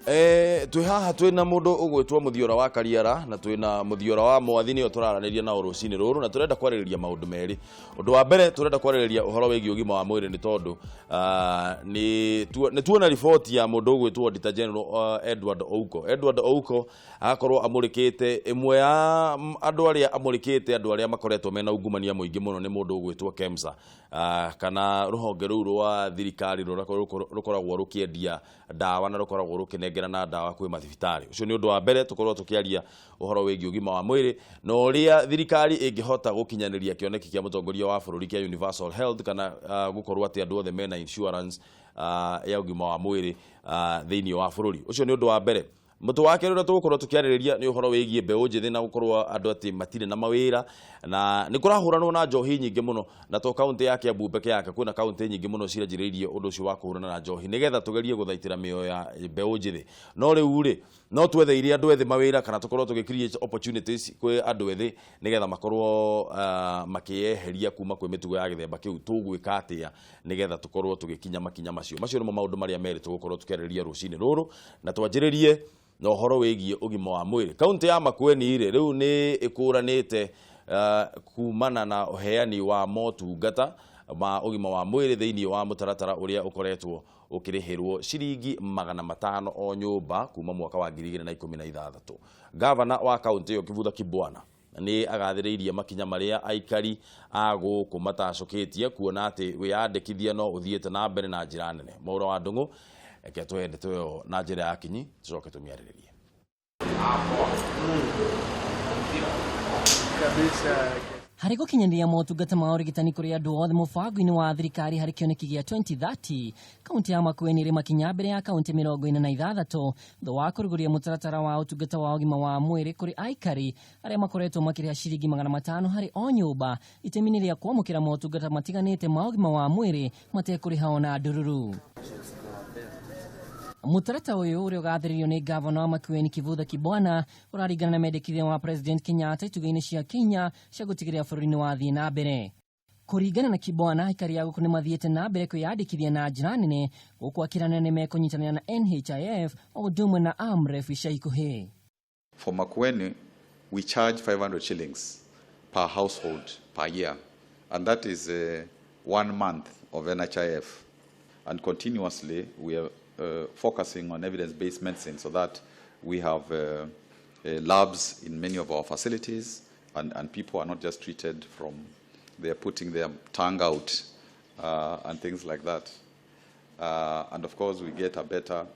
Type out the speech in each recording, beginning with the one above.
Twĩ haha twĩ na mũndũ ũgwĩtwo Mũthiora wa Kariara na twĩ na Mũthiora wa Mwathi, nĩo tũraranĩria nao rũcinĩ rũrũ, na tũrenda kwarĩrĩria maũndũ merĩ. Ũndũ wa mbere, tũrenda kwarĩrĩria ũhoro wĩgiĩ ũgima wa mwĩrĩ, nĩ tondũ nĩ tuona riboti ya mũndũ ũgwĩtwo Auditor General Edward Ouko. Edward Ouko agakorwo amũrĩkĩte ĩmwe ya andũ arĩa amũrĩkĩte, andũ arĩa makoretwo mena ungumania mũingĩ mũno nĩ mũndũ ũgwĩtwo KEMSA, kana rũhonge rũu rwa thirikari rũrĩa rũkoragwo rũkĩendia ndawa na rũkoragwo rũkĩnengerana ndawa kwĩ mathibitarĩ. Ũcio nĩ ũndũ wa mbere, tũkorwo tũkĩaria ũhoro wĩgiĩ ũgima wa mwĩrĩ na ũrĩa thirikari ĩngĩhota gũkinyanĩria kĩoneki kĩa mũtongoria wa bũrũri kĩa universal health, kana gũkorwo atĩ andũ othe mena insurance ya ũgima wa mwĩrĩ thĩinĩ wa bũrũri. Ũcio nĩ ũndũ wa mbere. Mũtũ wa kerĩ ũrĩa tũgũkorwo tũkĩarĩrĩria nĩ ũhoro wĩgiĩ mbeũ njĩthĩ na gũkorwo andũ atĩ matirĩ na mawĩra, na nĩ kũrahũranwo na njohi nyingĩ mũno, na to kaũntĩ ya Kiambu peke yake, kwĩna kaũntĩ nyingĩ mũno ciranjĩrĩirie ũndũ ũcio wa kũhũrana na njohi nĩgetha tũgerie gũthaitĩra mĩoyo ya mbeũ njĩthĩ. No rĩu rĩ, no twetheire andũ ethĩ mawĩra kana tũkorwo tũgĩ create opportunities kwĩ andũ ethĩ nĩgetha makorwo makĩyeheria kuma kwĩ mĩtugo ya gĩthemba kĩu? Tũgwĩka atĩa nĩgetha tũkorwo tũgĩkinya makinya macio? Macio nĩmo maũndũ marĩa merĩ tũgũkorwo tũkĩarĩrĩria rũcinĩ rũrũ, na twanjĩrĩrie na ũhoro wĩgiĩ ũgima wa mwĩrĩ. Kaũntĩ ya Makueni rĩ, rĩu nĩ ĩkũranĩte kumana na ũheani wa motungata ma ũgima wa mwĩrĩ thĩinĩ wa mũtaratara ũrĩa ũkoretwo ũkĩrĩhĩrwo ciringi 500 o nyũmba kuma mwaka wa 2016. Gavana wa kaũntĩ ĩyo Kivutha Kibwana nĩ agathĩrĩirie makinya marĩa aikari a gũkũ matacũkĩtie, kuona atĩ wĩyandĩkithia no ũthiĩte na mbere na njĩra nene. Mwaura wa Ndũng'ũ, reke tũhe ndeto ĩyo na njĩra ya kinyi, tũcoke tũmĩarĩrĩrie. Harĩ gũkinyanĩria motungata ma ũrigitani kũrĩ andũ othe mũbango-inĩ wa thirikari harĩ kĩoneki gĩa 2030, kaunti ya Makueni ĩrĩ makinya mbere ya kaunti 46 thutha wa kũrugũria mũtaratara wa ũtungata wa ũgima wa mwĩrĩ kũrĩ aikari arĩa makoretwo makĩrĩha ciringi 500 harĩ o nyũmba itemi-inĩ rĩa kwamũkĩra motungata matiganĩte ma ũgima wa mwĩrĩ matekũrĩha ona ndururu. Mũtaratara ũyũ, ũrĩa ũgathĩrĩrio nĩ gavana wa Makueni Kivutha Kibwana, ũraringana na mendekithia wa President Kenyatta itugĩ-inĩ cia Kenya cia gũtigĩrĩra bũrũri nĩ wathiĩ na mbere. Kũringana na Kibwana, aikari a gũkũ nĩ mathiĩte na mbere kwĩyandĩkithia na njĩra nene, gũkũ akĩranĩra nĩ mekũnyitanĩra na NHIF o ũndũ ũmwe na AMREF ica ikuhĩ. For Makueni, we charge 500 shillings per household per year, and that is one month of NHIF. And continuously, we are focusing on evidence-based medicine so that we have labs in many of our facilities, and people are not just treated from, they are putting their tongue out and things like that. And of course, we get a better,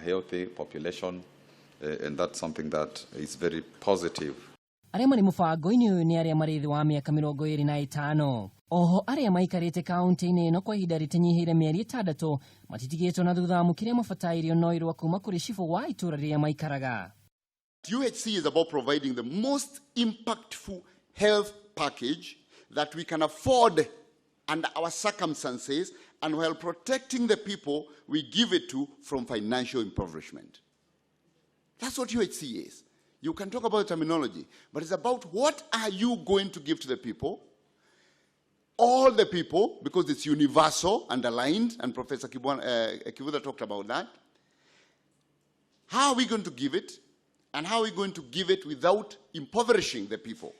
healthy population, and that's something that is very positive. Arĩa marĩ mũbango-inĩ ũyũ nĩ arĩa marĩ thĩ wa mĩaka 25. Oho, arĩa maikarĩte kaunti-inĩ ĩno kwa ihinda rĩtanyihĩire mĩeri 6 matitigĩtwo na thutha, amu kĩrĩa mabatairio no irũa kuma kũrĩ cibũ wa itũũra rĩrĩa maikaraga. UHC is about providing the most impactful health package that we can afford under our circumstances and while protecting the people we give it to from financial impoverishment. That's what UHC is. You can talk about terminology, but it's about what are you going to give to the people, all the people, because it's universal, underlined, and Professor Kivutha talked about that. How are we going to give it? And how are we going to give it without impoverishing the people?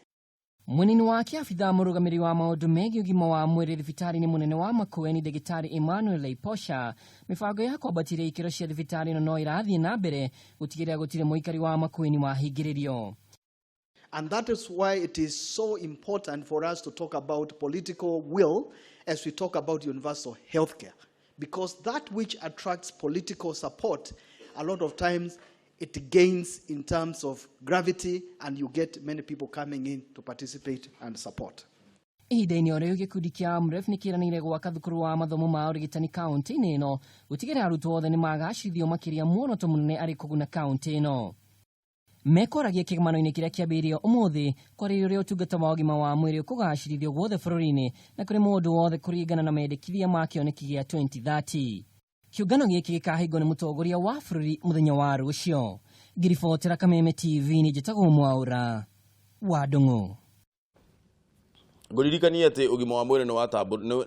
Mwena-inĩ wake, abithaa mũrũgamĩrĩri wa maũndũ megiĩ ũgima wa mwĩrĩ thibitarĩ-inĩ mũnene wa Makueni, Ndagĩtarĩ Emmanuel Leiposha, mĩbango ya kwambatĩria ikĩro cia thibitarĩ ĩno no ĩrathiĩ na mbere gũtigĩrĩra gũtirĩ mũikari wa Makueni wahingĩrĩrio. And that is why it is so important for us to talk about political will as we talk about universal healthcare. Because that which attracts political support, a lot of times it gains in terms of gravity and you get many people coming in to participate and support. Ihinda-inĩ o rĩu, gĩkundi kĩa AMREF nĩ kĩranĩire gwaka thukuru wa mathomo ma ũrigitani kaunti-inĩ ĩno gũtigĩrĩra arutwo othe nĩ magacĩrithio makĩria, muoroto mũnene arĩ kũguna kaunti ĩno. Mekwaragia kĩgomano-inĩ kĩrĩa kĩambĩrĩirio ũmũthĩ kwarĩrĩria ũrĩa ũtungata wa ũgima wa mwĩrĩ ũkũgacĩrithio guothe bũrũri-inĩ na kũrĩ mũndũ wothe kũringana na mendekithia ma kĩoneki gĩa 2030. Kĩũngano gĩkĩ gĩkahingwo nĩ mũtongoria wa bũrũri mũthenya wa rũciũ. Ngĩribotera Kameme TV, nĩ njĩtagwo Mwaũra wa Ndũng'ũ. Ngũririkanie atĩ ũgima wa mwĩrĩ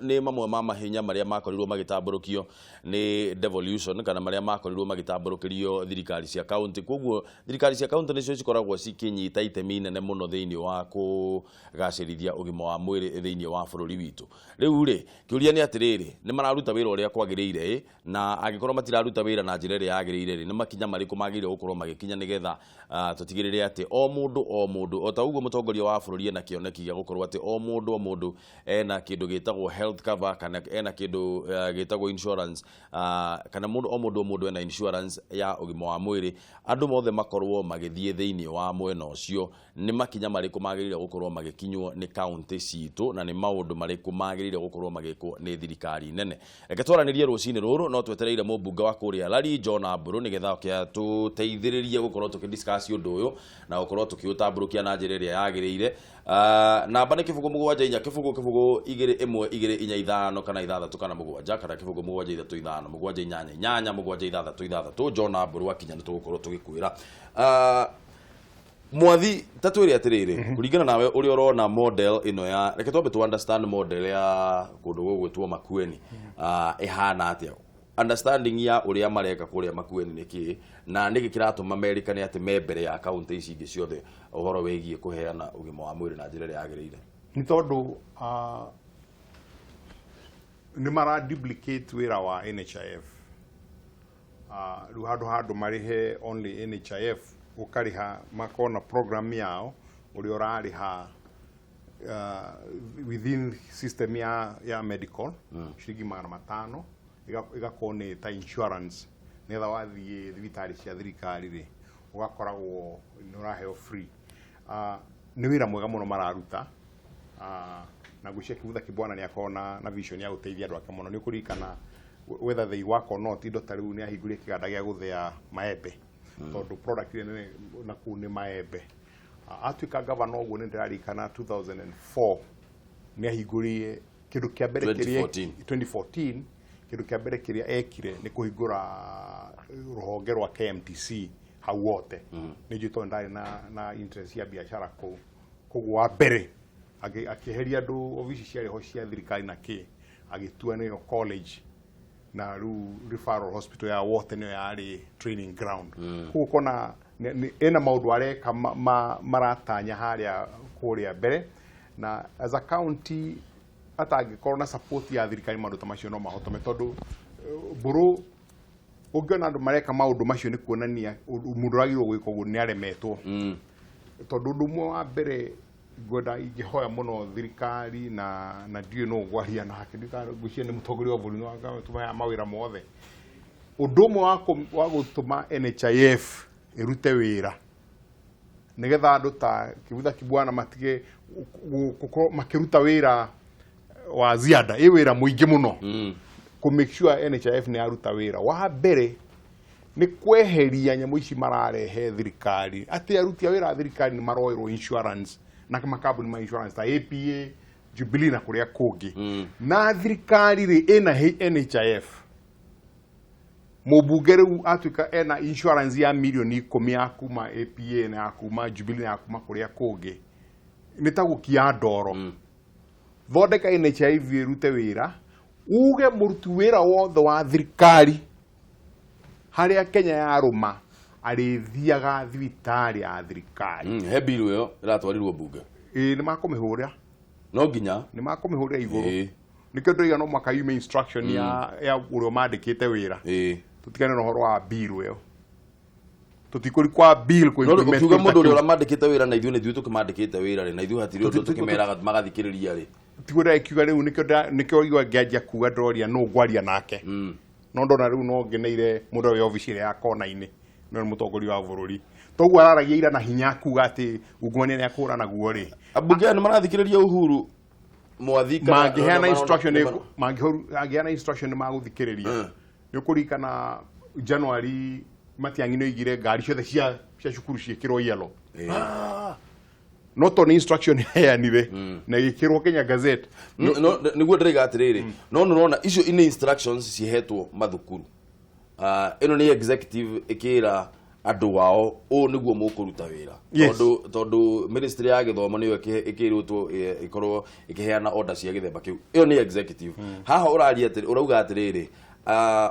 nĩ mamwe ma mahinya marĩa makorirwo magĩtambũrũkio nĩ devolution, kana marĩa makorirwo magĩtambũrũkĩrio thirikari cia kaunti. Koguo thirikari cia kaunti nĩcio cikoragwo cikĩnyita itemi inene mũno thĩinĩ wa kũgacĩrithia ũgima wa mwĩrĩ thĩinĩ wa bũrũri witũ. Rĩu rĩ, kĩũria nĩ atĩrĩrĩ, nĩ mararuta wĩra ũrĩa kwagĩrĩire ĩ? Na angĩkorwo matiraruta wĩra na njĩra ĩrĩa yagĩrĩire rĩ, nĩ makinya marĩkũ magĩrĩire gũkorwo magĩkinya nĩgetha tũtigĩrĩre atĩ o mũndũ o mũndũ, o ta ũguo mũtongoria wa bũrũri ena kĩoneki gĩa gũkorwo atĩ o mũndũ o mũndũ ena kĩndũ gĩtagwo health cover, kana ena kĩndũ gĩtagwo insurance, kana mũndũ o mũndũ o mũndũ ena insurance ya ũgima wa mwĩrĩ, andũ mothe makorwo magĩthiĩ thĩinĩ wa mwena ũcio. Nĩ makinya marĩkũ magĩrĩire gũkorwo magĩkinywo nĩ kaunti citũ, na nĩ maũndũ marĩkũ magĩrĩire gũkorwo magĩkwo nĩ thirikari nene? Reke twaranĩrie rũcinĩ rũrũ. No twetereire mũmbunge wa kũrĩa Lari John Mburu nĩgetha oke atũteithĩrĩrie gũkorwo tũkĩdiscuss ũndũ ũyũ na gũkorwo tũkĩũtambũrũkia na njĩra ĩrĩa yagĩrĩire. Namba nĩ 0 7 4 0 0 2 1 2 4 5 kana 6 kana 7 kana 0 7 3 5 7 8 8 7 6 6. John Mburu akinya nĩ tũgũkorwo tũgĩkwĩra. Mwathi, ta twĩre atĩrĩrĩ, kũringana nawe ũrĩa ũrona model ĩno ya, reke twambe tu understand model ya kũndũ gũgwĩtwo Makueni ĩhana atĩa, understanding ya ũrĩa mareka kũrĩa Makueni nĩ kĩĩ, na nĩkĩ kĩratũma merĩkane atĩ me mbere ya kaunti ici ingĩ ciothe ũhoro wĩgiĩ kũheana ũgima wa mwĩrĩ na njĩra ĩrĩa yagĩrĩire? Nĩ tondũ nĩ mara duplicate wĩra wa NHIF. Rĩu handũ marĩhe only NHIF, ũkarĩha makona program yao ũrĩa ũrarĩha within system ya medical ciringi 500, ĩgakorwo nĩ ta insurance, nĩgetha wathiĩ thibitarĩ cia thirikari rĩ, ũgakoragwo nĩ ũraheo free. Nĩ wĩra mwega mũno mararuta, na ngwĩciria Kivutha Kibwana nĩ akorwo na vision ya gũteithia andũ ake mũno. Nĩ ũkũririkana, whether they work or not, indo ta rĩu nĩ ahingũrire kĩganda gĩa gũthĩa maembe, tondũ product ĩrĩa nene na kũu nĩ maembe. Atuĩka gavana ũguo, nĩ ndĩraririkana 2004 nĩ ahingũrire kĩndũ kĩa mbere kĩrĩa 2014. 2014, kĩndũ kĩa mbere kĩrĩa ekire nĩ kũhingũra rũhonge rwa KMTC hau wote. Nĩ njũĩ tondũ ndarĩ na interest ya biacara kũu. Koguo wa mbere akĩeheria andũ obici ciarĩ ho cia thirikari na kĩ, agĩtua nĩyo college, na rĩu referral hospital ya wote nĩyo yarĩ training ground. Koguo kona ena maũndũ areka maratanya harĩa kũrĩa mbere, na as a county atangĩkorwo na support ya thirikari, maũndũ ta macio no mahotome, tondũ mbũrũ ũngĩona andũ mareka maũndũ macio nĩ kuonania mũndũ ũragĩrĩirwo gwĩka ũguo nĩ aremetwo. Tondũ ũndũ ũmwe wa mbere ngwenda ingĩhoya mũno thirikari, na ndiũĩ no ngwaria nake, ngwĩciria nĩ mũtongoria wa bũrũri tũmaheaga mawĩra mothe, ũndũ ũmwe wa gũtũma NHIF ĩrute wĩra nĩgetha andũ ta Kivutha Kibwana matige gũkorwo makĩruta wĩra wa ziada, ĩ wĩra mũingĩ mũno, kũ make sure NHIF nĩ yaruta wĩra, wa mbere nĩ kweheria nyamũ ici mararehe thirikari, atĩ aruti a wĩra a thirikari nĩ maroerwo insurance na makambuni ma insurance ta APA, Jubilee na kũrĩa kũngĩ. Na thirikari rĩ, ĩna NHIF, mũmbunge rĩu atuĩka ena insurance ya mirioni 10 ya kuma APA na ya kuma Jubilee na ya kuma kũrĩa kũngĩ, nĩ ta gũkia ndoro. Thondeka NHIF ĩrute wĩra, uge mũruti wĩra wothe wa thirikari harĩa Kenya yarũma arĩthiaga thibitarĩ ya thirikari. He bill ĩyo ĩratwarirwo mbunge. Ĩĩ, nĩ makũmĩhũra. No nginya. Nĩ makũmĩhũrĩra igũrũ. Nĩkĩo ndĩroiga no mwaka yume instruction ya ũrĩa mandĩkĩte wĩra. Tũtigane na ũhoro wa bill ĩyo, tũtikũrikwa bill kũ No implement ũkiuga kĩndũ mũndũ ta ũrĩa kĩu. ũramandĩkĩte wĩra, na ithuĩ nĩ ithuĩ tũkĩmandĩkĩte wĩra rĩ, na ithuĩ hatirĩ ũndũ tũkĩmeraga magathikĩrĩria rĩ. Tiguo ndĩrakiuga rĩu, nĩkĩo igua ngĩanjia kuga ndĩroria nũ ngwaria nake, no ndona rĩu no ngeneire mũndũ ũrĩa wĩ obici ĩrĩa ya kona-inĩ, no nĩ mũtongoria wa bũrũri, toguo araragia ira na hinya kuga atĩ ungumania nĩ akũra naguo rĩ. Ambunge aya nĩ marathikĩrĩria Uhuru, Mwathi, kana Mangĩheana instruction mangĩheana instruction nĩ magũthikĩrĩria. Nĩ ũkũririkana January Matiang'i nĩ oigire ngari ciothe cia cukuru ciĩkĩrwo yellow, no to nĩ instruction heanire na ĩgĩkĩrwo Kenya Gazette. No nĩguo ndĩraiga atĩrĩrĩ, no nĩ ũrona icio nĩ instructions cihetwo mathukuru. Ĩno nĩ executive ĩkĩra Andũ ao ũũ nĩguo mũkũruta wĩra, tondũ ministry ya gĩthomo nĩyo ĩkĩrĩtwo ĩkorwo ĩkĩheana order cia gĩthemba kĩu. Ĩyo nĩ executive. Haha ũraria atĩrĩ, ũrauga atĩrĩrĩ,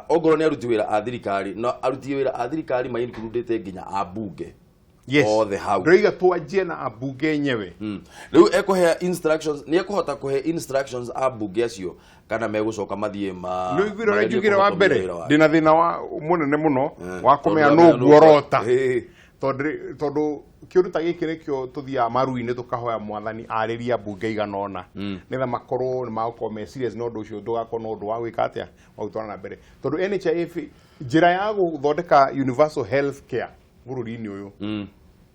ongorwo nĩ aruti wĩra a thirikari, na aruti wĩra a thirikari ma includĩte nginya ambunge othe hau. Ndĩroiga twanjie na ambunge enyewe. Rĩu ekũhe instructions, nĩ ekũhota kũhe instructions ambunge acio, kana megũcoka mathiĩ ma Nĩ ũiguire ũrĩa magerie njugire wa kũhotomia mbere? wĩra wake? Ndĩna thĩna wa mũnene mũno wa kũmenya tondũ nũ wamenya nũ nguorota, tondũ kĩũndũ ta gĩkĩ nĩkĩo tũthiaga maru-inĩ tũkahoya Mwathani arĩrie ambunge igana ũna, nĩgetha makorwo nĩ magũkorwo me serious na ũndũ ũcio, ndũgakorwo na ũndũ wa gwĩka atĩa, wa gũtwara na mbere, tondũ NHIF, njĩra ya gũthondeka universal health care bũrũri-inĩ ũyũ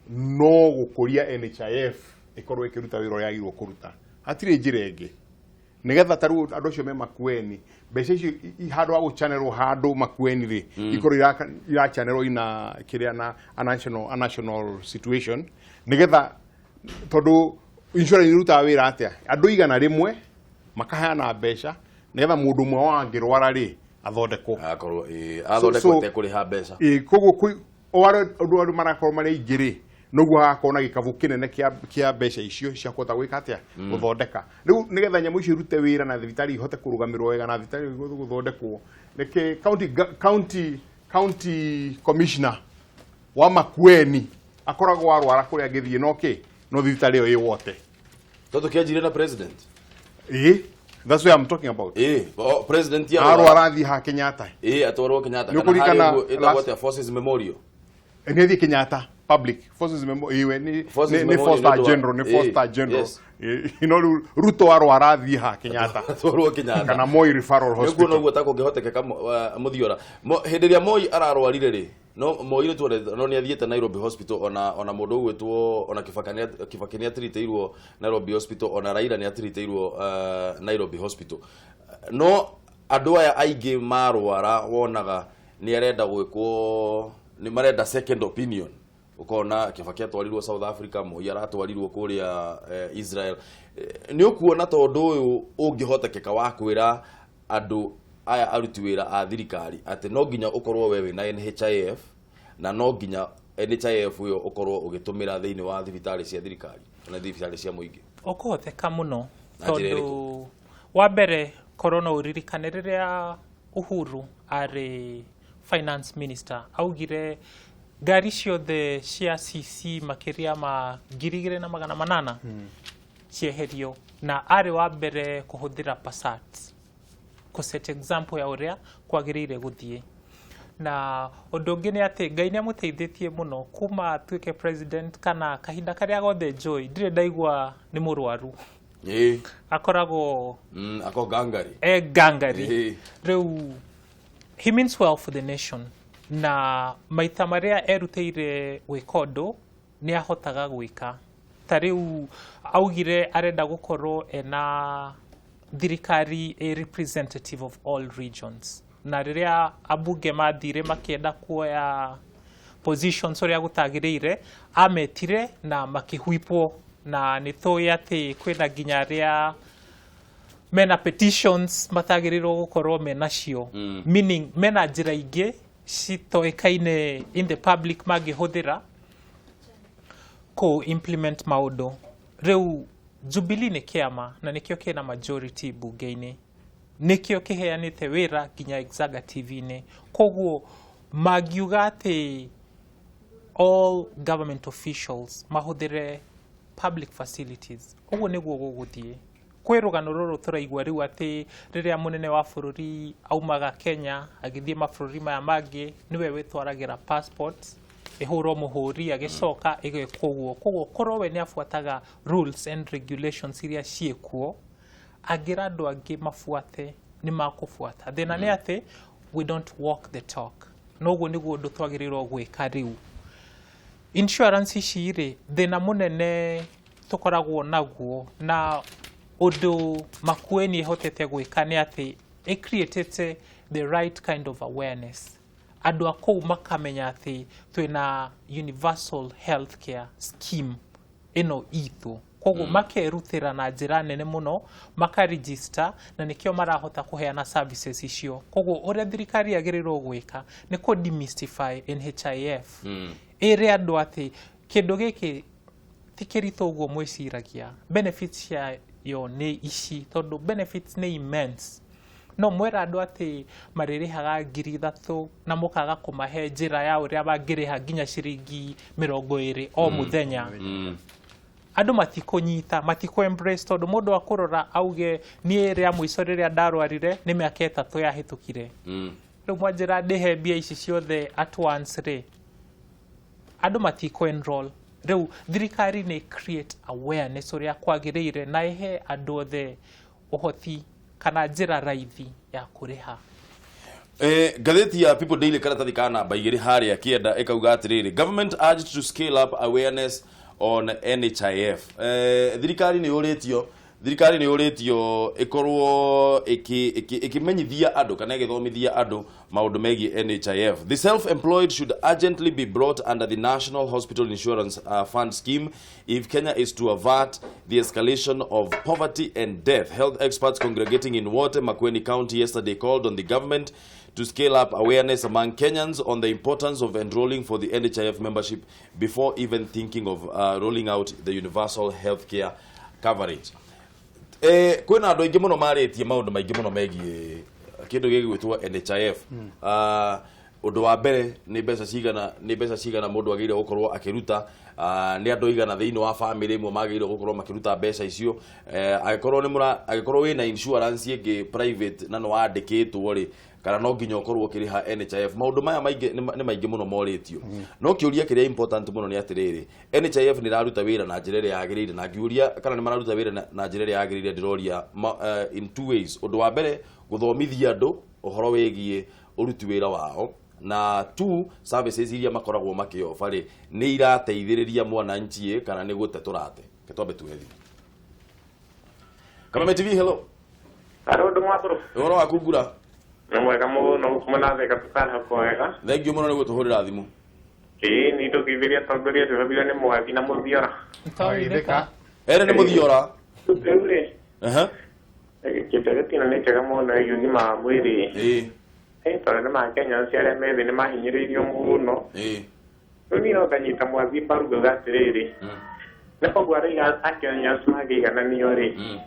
no gũkũria NHIF ĩkorwo ĩkĩruta wĩra ũrĩa yagĩrĩirwo kũruta. Hatirĩ njĩra ĩngĩ, nĩgetha ta rĩu andũ acio me Makueni, mbeca icio handũ ha gũchanelwo handũ Makueni rĩ, ikorwo irachanelwo ina kĩrĩa na a national situation, nĩgetha, tondũ insurance irutaga wĩra atĩa? Andũ 100 makaheana mbeca nĩgetha mũndũ ũmwe wao angĩrwara rĩ, athondekwo. Akorwo athondekwo atekũrĩha mbeca. Ĩĩ, koguo o arĩa andũ arĩa marakorwo marĩ aingĩ rĩ, noguo hagakorwo na gĩkabũ kĩnene kĩa mbeca icio cia kũhota gwĩka atĩa, gũthondeka. Rĩu nĩgetha nyamũ icio irute wĩra na thibitarĩ ihote kũrũgamĩrwo wega na thibitarĩ ihote gũthondekwo, reke county commissioner wa Makueni akoragwo arwara kũrĩa angĩthiĩ, no kĩ no thibitarĩ ĩyo ĩ wote. Tondũ kĩanjire na president. Ĩĩ, that's what I'm talking about. Ĩĩ, president arwara athiĩ ha Kenyatta. Ĩĩ, atwarwo Kenyatta. Nĩ Kana ũkũririkana harĩa ũguo ĩtagwo atĩa, Forces Memorial. Nĩ athiĩ Kenyatta public Forces Memo iwe ni Forces ni Memorial four star nĩ ũndũ wa general, ni four star general. No rĩu Ruto arwara athiĩ ha Kenyatta. Atwarwo Kenyatta. Kana Moi Referral Nĩguo Hospital. Noguo ta kũngĩhotekeka, Mũthiora. Hĩndĩ ĩrĩa Moi ararwarire rĩ, no Moi nĩ tuonete no nĩ athiĩte Nairobi Hospital, ona mũndũ ũgwĩtwo ona Kibaki nĩ atiritĩirwo Nairobi Hospital, ona Raila nĩ atiritĩirwo Nairobi Hospital. No andũ aya aingĩ marwara wonaga nĩ arenda gwĩkwo, nĩ marenda second opinion. Ũkona Kibaki atwarirwo South Africa, Moi aratwarirwo kũrĩa Israel. Nĩ ũkuona tondũ ũyũ ũngĩhotekeka wa kwĩra andũ aya aruti wĩra a thirikari atĩ no nginya ũkorwo we wĩna NHIF, na no nginya NHIF ĩyo ũkorwo ũgĩtũmĩra thĩinĩ wa thibitarĩ cia thirikari na thibitarĩ cia mũingĩ? Ũkũhoteka mũno. Na njĩra? Tondũ wa mbere, korwo no ũririkane rĩrĩa Uhuru arĩ finance minister, augire ngari ciothe cia CC makĩria ma 2800 cieherio, na arĩ wa mbere kũhũthĩra Passat, kũ set example ya ũrĩa kwagĩrĩire gũthiĩ. Na ũndũ ũngĩ nĩ atĩ Ngai nĩ amũteithĩtie mũno kuma atuĩke president, kana kahinda karĩa gothe njũĩ, ndirĩ ndaigua nĩ mũrwaru. Akoragwo Ako gangari. E gangari. Rĩu he means well for the nation, na maita marĩa erutĩire gwĩka ũndũ nĩ ahotaga gwĩka. Ta rĩu augire arenda gũkorwo ena thirikari a representative of all regions, na rĩrĩa ambunge mathire makĩenda kuoya positions ũrĩa gũtagĩrĩire, ametire na makĩhuipwo, na nĩ tũĩ atĩ kwĩna nginya arĩa mena petitions matagĩrĩirwo gũkorwo menacio, meaning mena njĩra ingĩ citoĩkaine in the public mangĩhũthĩra kũ implement maũndũ. Rĩu Jubilee nĩ kĩama na nĩkĩo kĩna majority mbunge-inĩ, nĩkĩo kĩheanĩte wĩra nginya executive-inĩ. Koguo mangiuga atĩ all government officials mahũthĩre public facilities, ũguo nĩguo gũgũthiĩ. Kwĩ rũgano rũrũ tũraigua rĩu atĩ rĩrĩa mũnene wa bũrũri aumaga Kenya agĩthiĩ mabũrũri maya mangĩ, nĩwe wĩtwaragĩra passport ĩhũrwo mũhũri, agĩcoka ĩgekwo ũguo. Koguo korwo we nĩ abuataga rules and regulations iria ciĩkuo, angĩra andũ angĩ mabuate, nĩ makũbuata. Thĩna nĩ atĩ we don't walk the talk. Noguo nĩguo ũndũ twagĩrĩirwo gwĩka. Rĩu insurance ici rĩ, thĩna mũnene tũkoragwo naguo na ũndũ Makueni ĩhotete gwĩka nĩ atĩ ĩcreatĩte the right kind of awareness, andũ a kũu makamenya atĩ twĩna universal health care scheme ĩno itũ. Koguo makerutĩra na njĩra nene mũno, makaregister, na nĩkĩo marahota kũheana services icio. Koguo ũrĩa thirikari yagĩrĩirwo gwĩka nĩ kũ demystify NHIF, ĩre andũ atĩ kĩndũ gĩkĩ ti kĩritũ ũguo mwĩciragia, benefits ciayo nĩ ici, tondũ benefits nĩ immense. No mwera andũ atĩ marĩrĩhaga 3,000 na mũkaga kũmahe njĩra ya ũrĩa mangĩrĩha nginya ciringi 20 o mũthenya, andũ matikũnyita, matikũ embrace, tondũ mũndũ akũrora auge niĩ rĩa mũico rĩrĩa ndarwarire nĩ mĩaka 3 yahĩtũkire, rĩu mwanjĩra ndĩhe mbia ici ciothe at once rĩ, andũ matikũ enroll. Rĩu thirikari nĩ create awareness ũrĩa kwagĩrĩire na ĩhe andũ othe ũhoti kana njĩra raithi ya kũrĩha. Ngathĩti ya People Daily karatathi ka namba 2 harĩa kĩenda ĩkauga atĩrĩrĩ, government urged to scale up awareness on NHIF. Thirikari nĩ yũrĩtio, thirikari nĩ yũrĩtio ĩkorwo ĩkĩmenyithia andũ kana ĩgĩthomithia andũ maũndũ megiĩ NHIF. The self-employed should urgently be brought under the National Hospital Insurance Fund scheme if Kenya is to avert the escalation of poverty and death. Health experts congregating in Wote, Makueni County yesterday called on the government to scale up awareness among Kenyans on the importance of enrolling for the NHIF membership before even thinking of rolling out the universal healthcare coverage. Kwĩna andũ aingĩ mũno marĩtie maũndũ maingĩ mũno megiĩ kĩndũ gĩgwĩtwo NHIF. Ũndũ wa mbere nĩ mbeca cigana, nĩ mbeca cigana mũndũ agĩrĩire gũkorwo akĩruta, nĩ andũ aigana thĩinĩ wa family ĩmwe magĩrĩirwo gũkorwo makĩruta mbeca icio, angĩkorwo nĩ mũra angĩkorwo wĩna insurance ĩngĩ private na nĩ wandĩkĩtwo rĩ, kana no nginya ũkorwo ũkĩrĩha NHIF. Maũndũ maya maingĩ nĩ maingĩ mũno morĩtio, no kĩũria kĩrĩa important mũno nĩ atĩrĩrĩ, NHIF nĩ ĩraruta wĩra na njĩra ĩrĩa yagĩrĩire? Na ngĩũria kana nĩ mararuta wĩra na njĩra ĩrĩa yagĩrĩire, ndĩroria in two ways. Ũndũ wa mbere, gũthomithia andũ ũhoro wĩgiĩ ũruti wĩra wao, na two, services iria makoragwo makĩoba rĩ, nĩ irateithĩrĩria mwananchi ĩ, kana nĩ gũte tũrate. Reke twambe tuhe thimũ. Kameme TV, hello. Aro ndå mwatå. Ũhoro waku, Ngura? Nä mwega må no gå na theka tå wega. Thengiũ mũno nĩ gũtũhũrĩra thimũ. Ä nä tå geithä ria atongoria acio babire nä mwathi na må thiora. Nĩtwageithĩka. Ere nĩ mũthiora. Rä u rä kä ndå gä tina nä njega må no ĩgiĩ ũgima wa mwĩrĩ, tondũ nĩ makenya acio arĩa methĩ nĩ mahinyĩrĩirio mũno. Rĩu niĩ no nganyita mwathi mbaru ngauga atĩrĩrĩ, nĩ koguo araiga akenya acio mangĩigananio rĩ,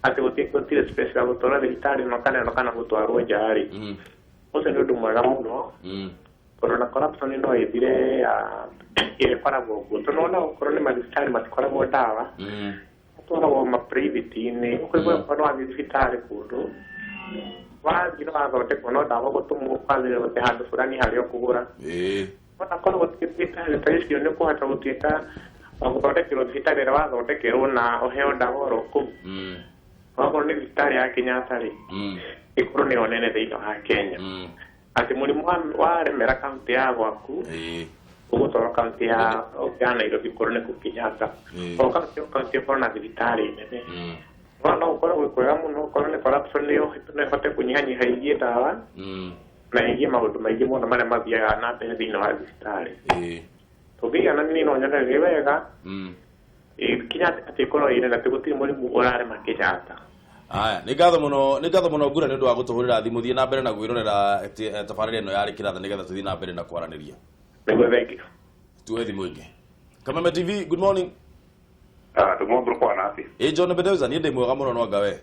atĩ gũtirĩ space ya gũtwarwo thibitarĩ ĩno kana ĩno kana gũtwarwo nja rĩ, ũcio nĩ ũndũ mwega mũno, tondũ na corruption no ĩthire ya ĩrĩa ĩkoragwo kuo, tondũ ona okorwo nĩ mathibitarĩ matikoragwo ndawa, matwaragwo ma private-inĩ. Ũkaigua okorwo wathiĩ thibitarĩ kũndũ wathiĩ no wathondekwo, no ndawa gũtũmwo kwagĩrĩrwo gũte handũ fulani harĩa ũkũgũra. Ona korwo gũtirĩ thibitarĩ ta icio, nĩ ũkũhota gũtuĩka wa gũthondekerwo thibitarĩ ĩrĩa wathondekerwo na ũheo ndawa oro kũu. Okorwo nĩ thibitarĩ ya Kenyatta rĩ, ĩkorwo nĩyo nene thĩinĩ wa Kenya, atĩ mũrimũ waremera kaunti ya gwaku, ũgũtwarwo kaunti ya Nairobi, korwo nĩ kũu Kenyatta, o kaunti o kaunti ĩkorwo na thibitarĩ nene. No no ũkorwo gwĩ kwega mũno, okorwo nĩ corruption nĩ ĩhote kũnyihanyiha ĩgiĩ ndawa na ĩgiĩ maũndũ maingĩ mũno marĩa mathiaga na mbere thĩinĩ wa thibitarĩ. Tũngĩiganania no nyone wĩ wega, kinya atĩ ĩkorwo ĩ nene atĩ gũtirĩ mũrimũ ũrarema Kenyatta. Aya, nĩ ngatho mũno, nĩ ngatho mũno Ngura nĩ ũndũ wa gũtũhũrĩra thimũ. Thiĩ na mbere na gwĩrorera tabarĩra ĩno yarĩ kĩratha nĩgetha tũthiĩ na mbere na kwaranĩria. Nĩguo, thengiũ. Tuoe thimũ ĩngĩ. Kameme TV, good morning. Tumwambũrũ kwa nathi. Ĩ John Bedeuza, niĩ ndĩ mwega mũno, no anga we?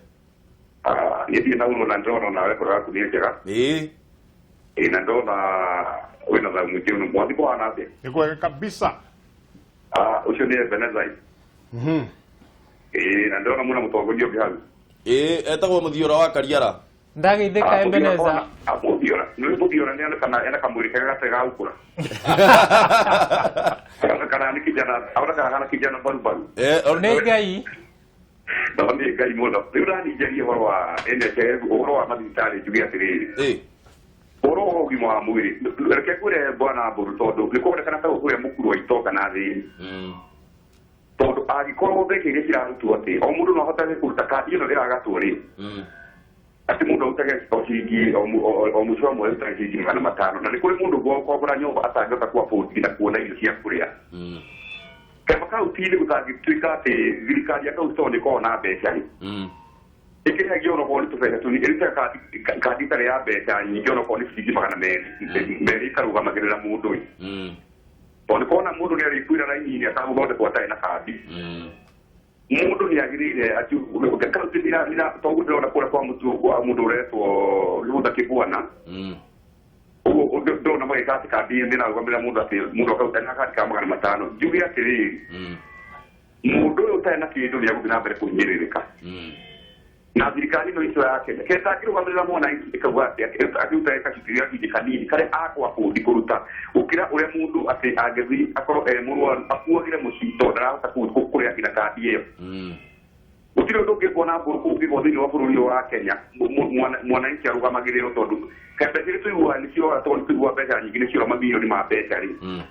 Niĩ ndirĩ na ũru, na ndĩrona nawe ngoro yaku nĩ njega. Ĩ na ndona wĩna thayũ mũingĩ mũno. Mwathi kwa nathi. Nĩ kwega kabisa. Ũcio nĩ Ebenezer. Ĩ na ndĩrona mwĩna mũtongoria ũngĩ hau. Ĩ, etagwo Mũthiora wa Kariara. Ndageithĩka, Ebeneza. Mũthiora nĩ Mũthiora nĩ onekana ena kamwĩrĩ kega gatarĩ ga gũkũra, kana nĩ kijana, onekana kana kijana barubaru. Nĩ Ngai. No nĩ Ngai mũno. Rĩu ndaninjaria ũhoro wa NHIF, ũhoro wa mathibitarĩ, njuge atĩrĩrĩ, ũhoro wa ũgima wa mwĩrĩ, reke ngwĩre bwana Mbũrũ, tondũ nĩ kũronekana ta kũrĩa mũkuru wa itonga na thĩni, tondũ angĩkorwo mbeca iria cirarutwo atĩ o mũndũ no ahotage kũruta kandi ĩno ĩragatwo rĩ, atĩ mũndũ arutage o ciringi o mũico wa mweri arutage ciringi 500, na nĩ kũrĩ mũndũ gũkombora nyũmba atangĩhota ku afford nginya kuona irio cia kũrĩa. Kama kaunti-inĩ gũtangĩtuĩka atĩ thirikari ya kaunti tondũ nĩkoragwo na mbeca rĩ, ĩkĩrĩhagia onokorwo nĩ tũbeca tũnini, ĩrutaga kandi ĩtarĩ ya mbeca nyingĩ onokorwo nĩ ciringi 200 ĩkarũgamagĩrĩra mũndũ ĩ. Tondũ nĩ kuona mũndũ nĩ arĩkuĩra raini-inĩ atagũthondekwo atarĩ na kandi. Mũndũ nĩ agĩrĩire kaunti toguo ndĩrona kũrĩa kwa mũtu kwa mũndũ ũretwo Gĩbũtha Kĩbwana. Ũguo ndĩrona magĩka atĩ kandi ĩyo nĩĩrarũgamĩrĩra mũndũ atĩ mũndũ akauta na kandi ka 500. Njuge atĩrĩrĩ, mũndũ ũyũ ũtarĩ na kĩndũ nĩ egũthiĩ na mbere kũhinyĩrĩrĩka. Na thirikari ĩno itũ ya Kenya kenda angĩrũgamĩrĩra mwananchi ĩkauga atĩ akĩruta gacunjĩ kanini karĩa akwa bũndi kũruta gũkĩra ũrĩa mũndũ atĩ angĩthiĩ akorwo e mũrwaru akuagĩre mũciĩ tondũ ndarahota kũrĩa nginya kandi ĩyo. Gũtirĩ ũndũ ũngĩ na mbũrũ kũngĩgwo thĩinĩ wa bũrũri ũyũ wa Kenya mwananchi arũgamagĩrĩrwo tondũ mbeca iria tũiguaga nĩ ciora tondũ nĩ tũiguaga mbeca nyingĩ nĩ ciora mamirioni ma mbeca rĩ,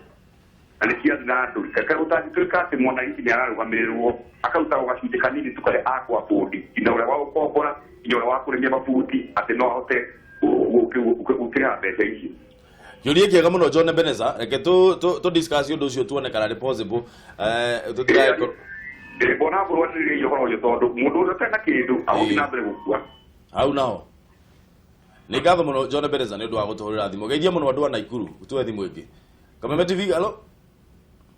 na nĩ ciathiĩ na andũ. Gũtangĩtuĩka atĩ mwananchi nĩ ararũgamĩrĩrwo akaruta gacunjĩ kanini tu karĩa akwa bũndi nginya ũrĩa wa gũkombora nginya ũrĩa wa kũrĩmia mabuti atĩ no ahote gũkĩrĩha mbeca icio. Kĩũria kĩega mũno John Ebenezer, reke tũ discuss ũndũ ũcio tuone kana nĩ possible. Mbona mbũrũ anĩrĩire ũhoro ũyũ tondũ mũndũ ũrĩa ũtarĩ na kĩndũ agũthiĩ na mbere gũkua. Hau naho nĩ ngatho mũno John Ebenezer nĩ ũndũ wa gũtũhũrĩra thimũ. Geithia mũno andũ a Naikuru, tuwe thimũ ĩngĩ. Kameme TV, halo.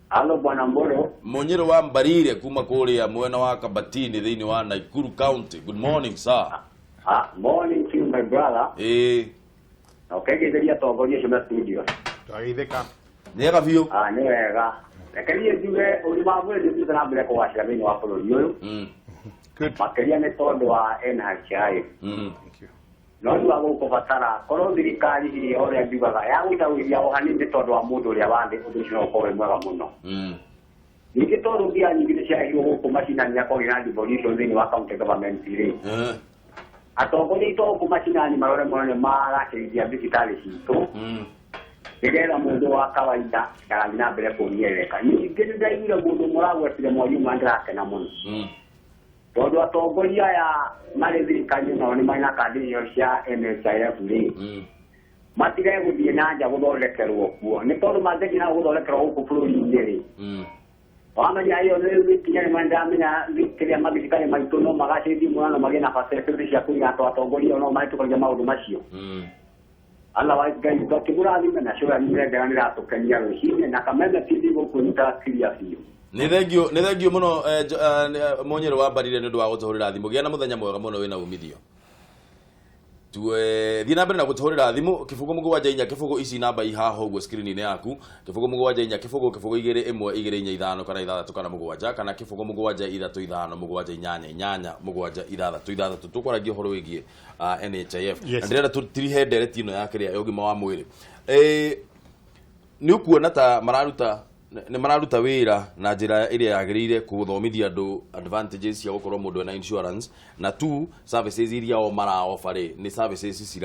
Halo bwana Mboro. Munyiro wa Mbarire kuma kũrĩa mwena wa Kabatini thĩinĩ wa Nakuru County. Good morning sir. Morning to you my brother. Okay, geithia tongoria cio na studio. Twageithĩka. Nĩega biũ. Nĩ wega. Reke niĩ njuge ũgima wa mwĩrĩ nĩ ũthiĩte na mbere kũgacĩra thĩinĩ wa bũrũri ũyũ. Makĩria nĩ tondũ wa NHIF. No rĩu agũkũbatara korwo thirikari ĩrĩa ũrĩa njugaga ya gũitagĩrĩria o hanini nĩ tondũ wa mũndũ ũrĩa wa thĩ, ũndũ ũcio no ũkorwo wĩ mwega mũno. Ningĩ tondũ mbia nyingĩ nĩ ciarehirwo gũkũ macinani akorwo na devolution thĩinĩ wa county government rĩ, atongoria aitũ gũkũ macinani marore mũno nĩ maragacĩrithia thibitarĩ citũ nĩgetha mũndũ wa kawaida ndagathiĩ na mbere kũhinyĩrĩrĩka. Ningĩ nĩ ndaiguire mũndũ ũmwe ũragwetire mwarimũ na ndĩrakena mũno tondũ atongoria aya marĩ thirikari nao nĩ marĩ na kandi icio cia NHIF rĩ, matige gũthiĩ na nja gũthondekerwo kuo nĩ tondũ mangĩthiĩ na gũthondekerwo gũkũ bũrũri-inĩ rĩ, wamenya ĩyo nĩ ikinya rĩmwe ndĩramenya kĩrĩa mathibitarĩ maitũ no magacĩrithie mũno no magĩe na facilities cia kũiga atĩ atongoria no mahĩtũkagia maũndũ macio. Otherwise Ngai akĩmũrathime na cũra nĩ nĩratũkenia rũcinĩ na Kameme TV gũkũ nyitaga kiria biũ. Nĩ thengio mũno Munyiro wa Mbarire nĩ ũndũ wa gũtũhũrĩra thimũ. Gĩa na mũthenya mwega mũno wĩna umithio. Thiĩ na mbere na gũtũhũrĩra thimũ 0 7 4 0 ici namba i haha ũguo screen-inĩ yaku, 0 7 4 0 0 2 1 2 4 5 kana 6 kana 7 kana 0 7 3 5 7 8 8 7 6 tũkwaragia ũhoro wĩgiĩ NHIF. Na ndĩrenda tũtirihe ndereti ĩno ya kĩrĩa ya ũgima wa mwĩrĩ. Nĩ ũkuona ta mararuta nĩ mararuta wĩra na njĩra ĩrĩa yagĩrĩire kũthomithia andũ advantages cia gũkorwo mũndũ ena insurance, na two services iria o maraofa rĩ nĩ services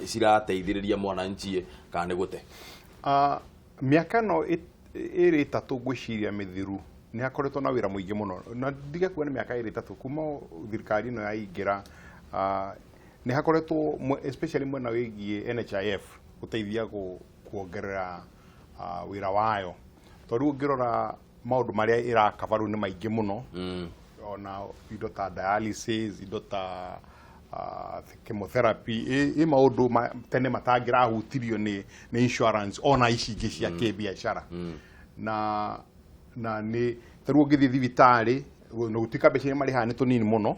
cirateithĩrĩria mwananchi kana nĩ gũte. Mĩaka ĩno ĩrĩ ĩtatũ ngwĩciria mĩthiru nĩ hakoretwo na wĩra mũingĩ mũno, na ndige kuga nĩ mĩaka ĩrĩ ĩtatũ kuma thirikari ĩno yaingĩra, nĩ hakoretwo especially mwena wĩgiĩ NHIF gũteithia kuongerera wĩra wayo tondũ rĩu ũngĩrora maũndũ marĩa ĩrakaba rĩu nĩ maingĩ mũno, ona indo ta dialysis, indo ta chemotherapy, ĩ maũndũ tene matangĩrahutirio nĩ insurance ona ici ingĩ cia kĩbiacara. Na nĩ ta rĩu ũngĩthiĩ thibitarĩ na gũtuĩka mbeca iria marĩhaga nĩ tũnini mũno,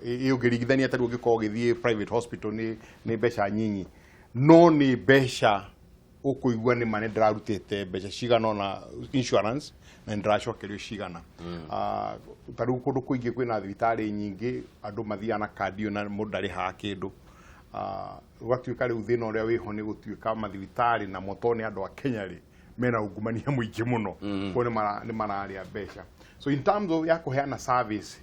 ĩ ũngĩringithania ta rĩu ũngĩkorwo ũgĩthiĩ private hospital nĩ mbeca nyinyi, no nĩ mbeca ũkũigua nĩ ma nĩ ndĩrarutĩte mbeca cigana ona insurance na nĩ ndĩracokerio cigana. Ta rĩu kũndũ kũingĩ kwĩna thibitarĩ nyingĩ andũ mathiaga na kandi ĩyo na mũndũ ndarĩhaga kĩndũ. Ũgatuĩka rĩu thĩna ũrĩa wĩho nĩ gũtuĩka mathibitarĩ namo tondũ nĩ andũ a Kenya rĩ mena ungumania mũingĩ mũno, koguo nĩ mararĩa mbeca. So in terms of ya kũheana service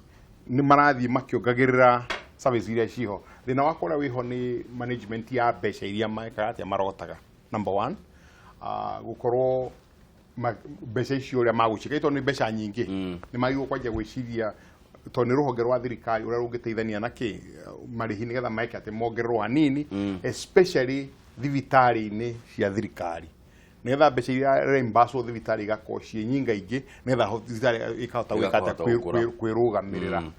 nĩ marathiĩ makĩongagĩrĩra service iria ciho. Thĩna wakwa ũrĩa wĩho nĩ management ya mbeca iria mekaga atĩa marotaga. Number one, gũkorwo mbeca icio ũrĩa magũciĩka tondũ nĩ mbeca nyingĩ, nĩ magĩrĩirwo kwanjia gwĩciria tondũ nĩ rũhonge rwa thirikari ũrĩa rũngĩteithania na kĩ marĩhi nĩgetha meke atĩ mongererwo hanini, especially thibitarĩ-inĩ cia thirikari. Nĩgetha mbeca iria reimburswo thibitarĩ igakorwo ciĩ nyingaingĩ, nĩgetha thibitarĩ ĩkahota gwĩka atĩa? Ĩgakũhota gũkũra. Kwĩrũgamĩrĩra.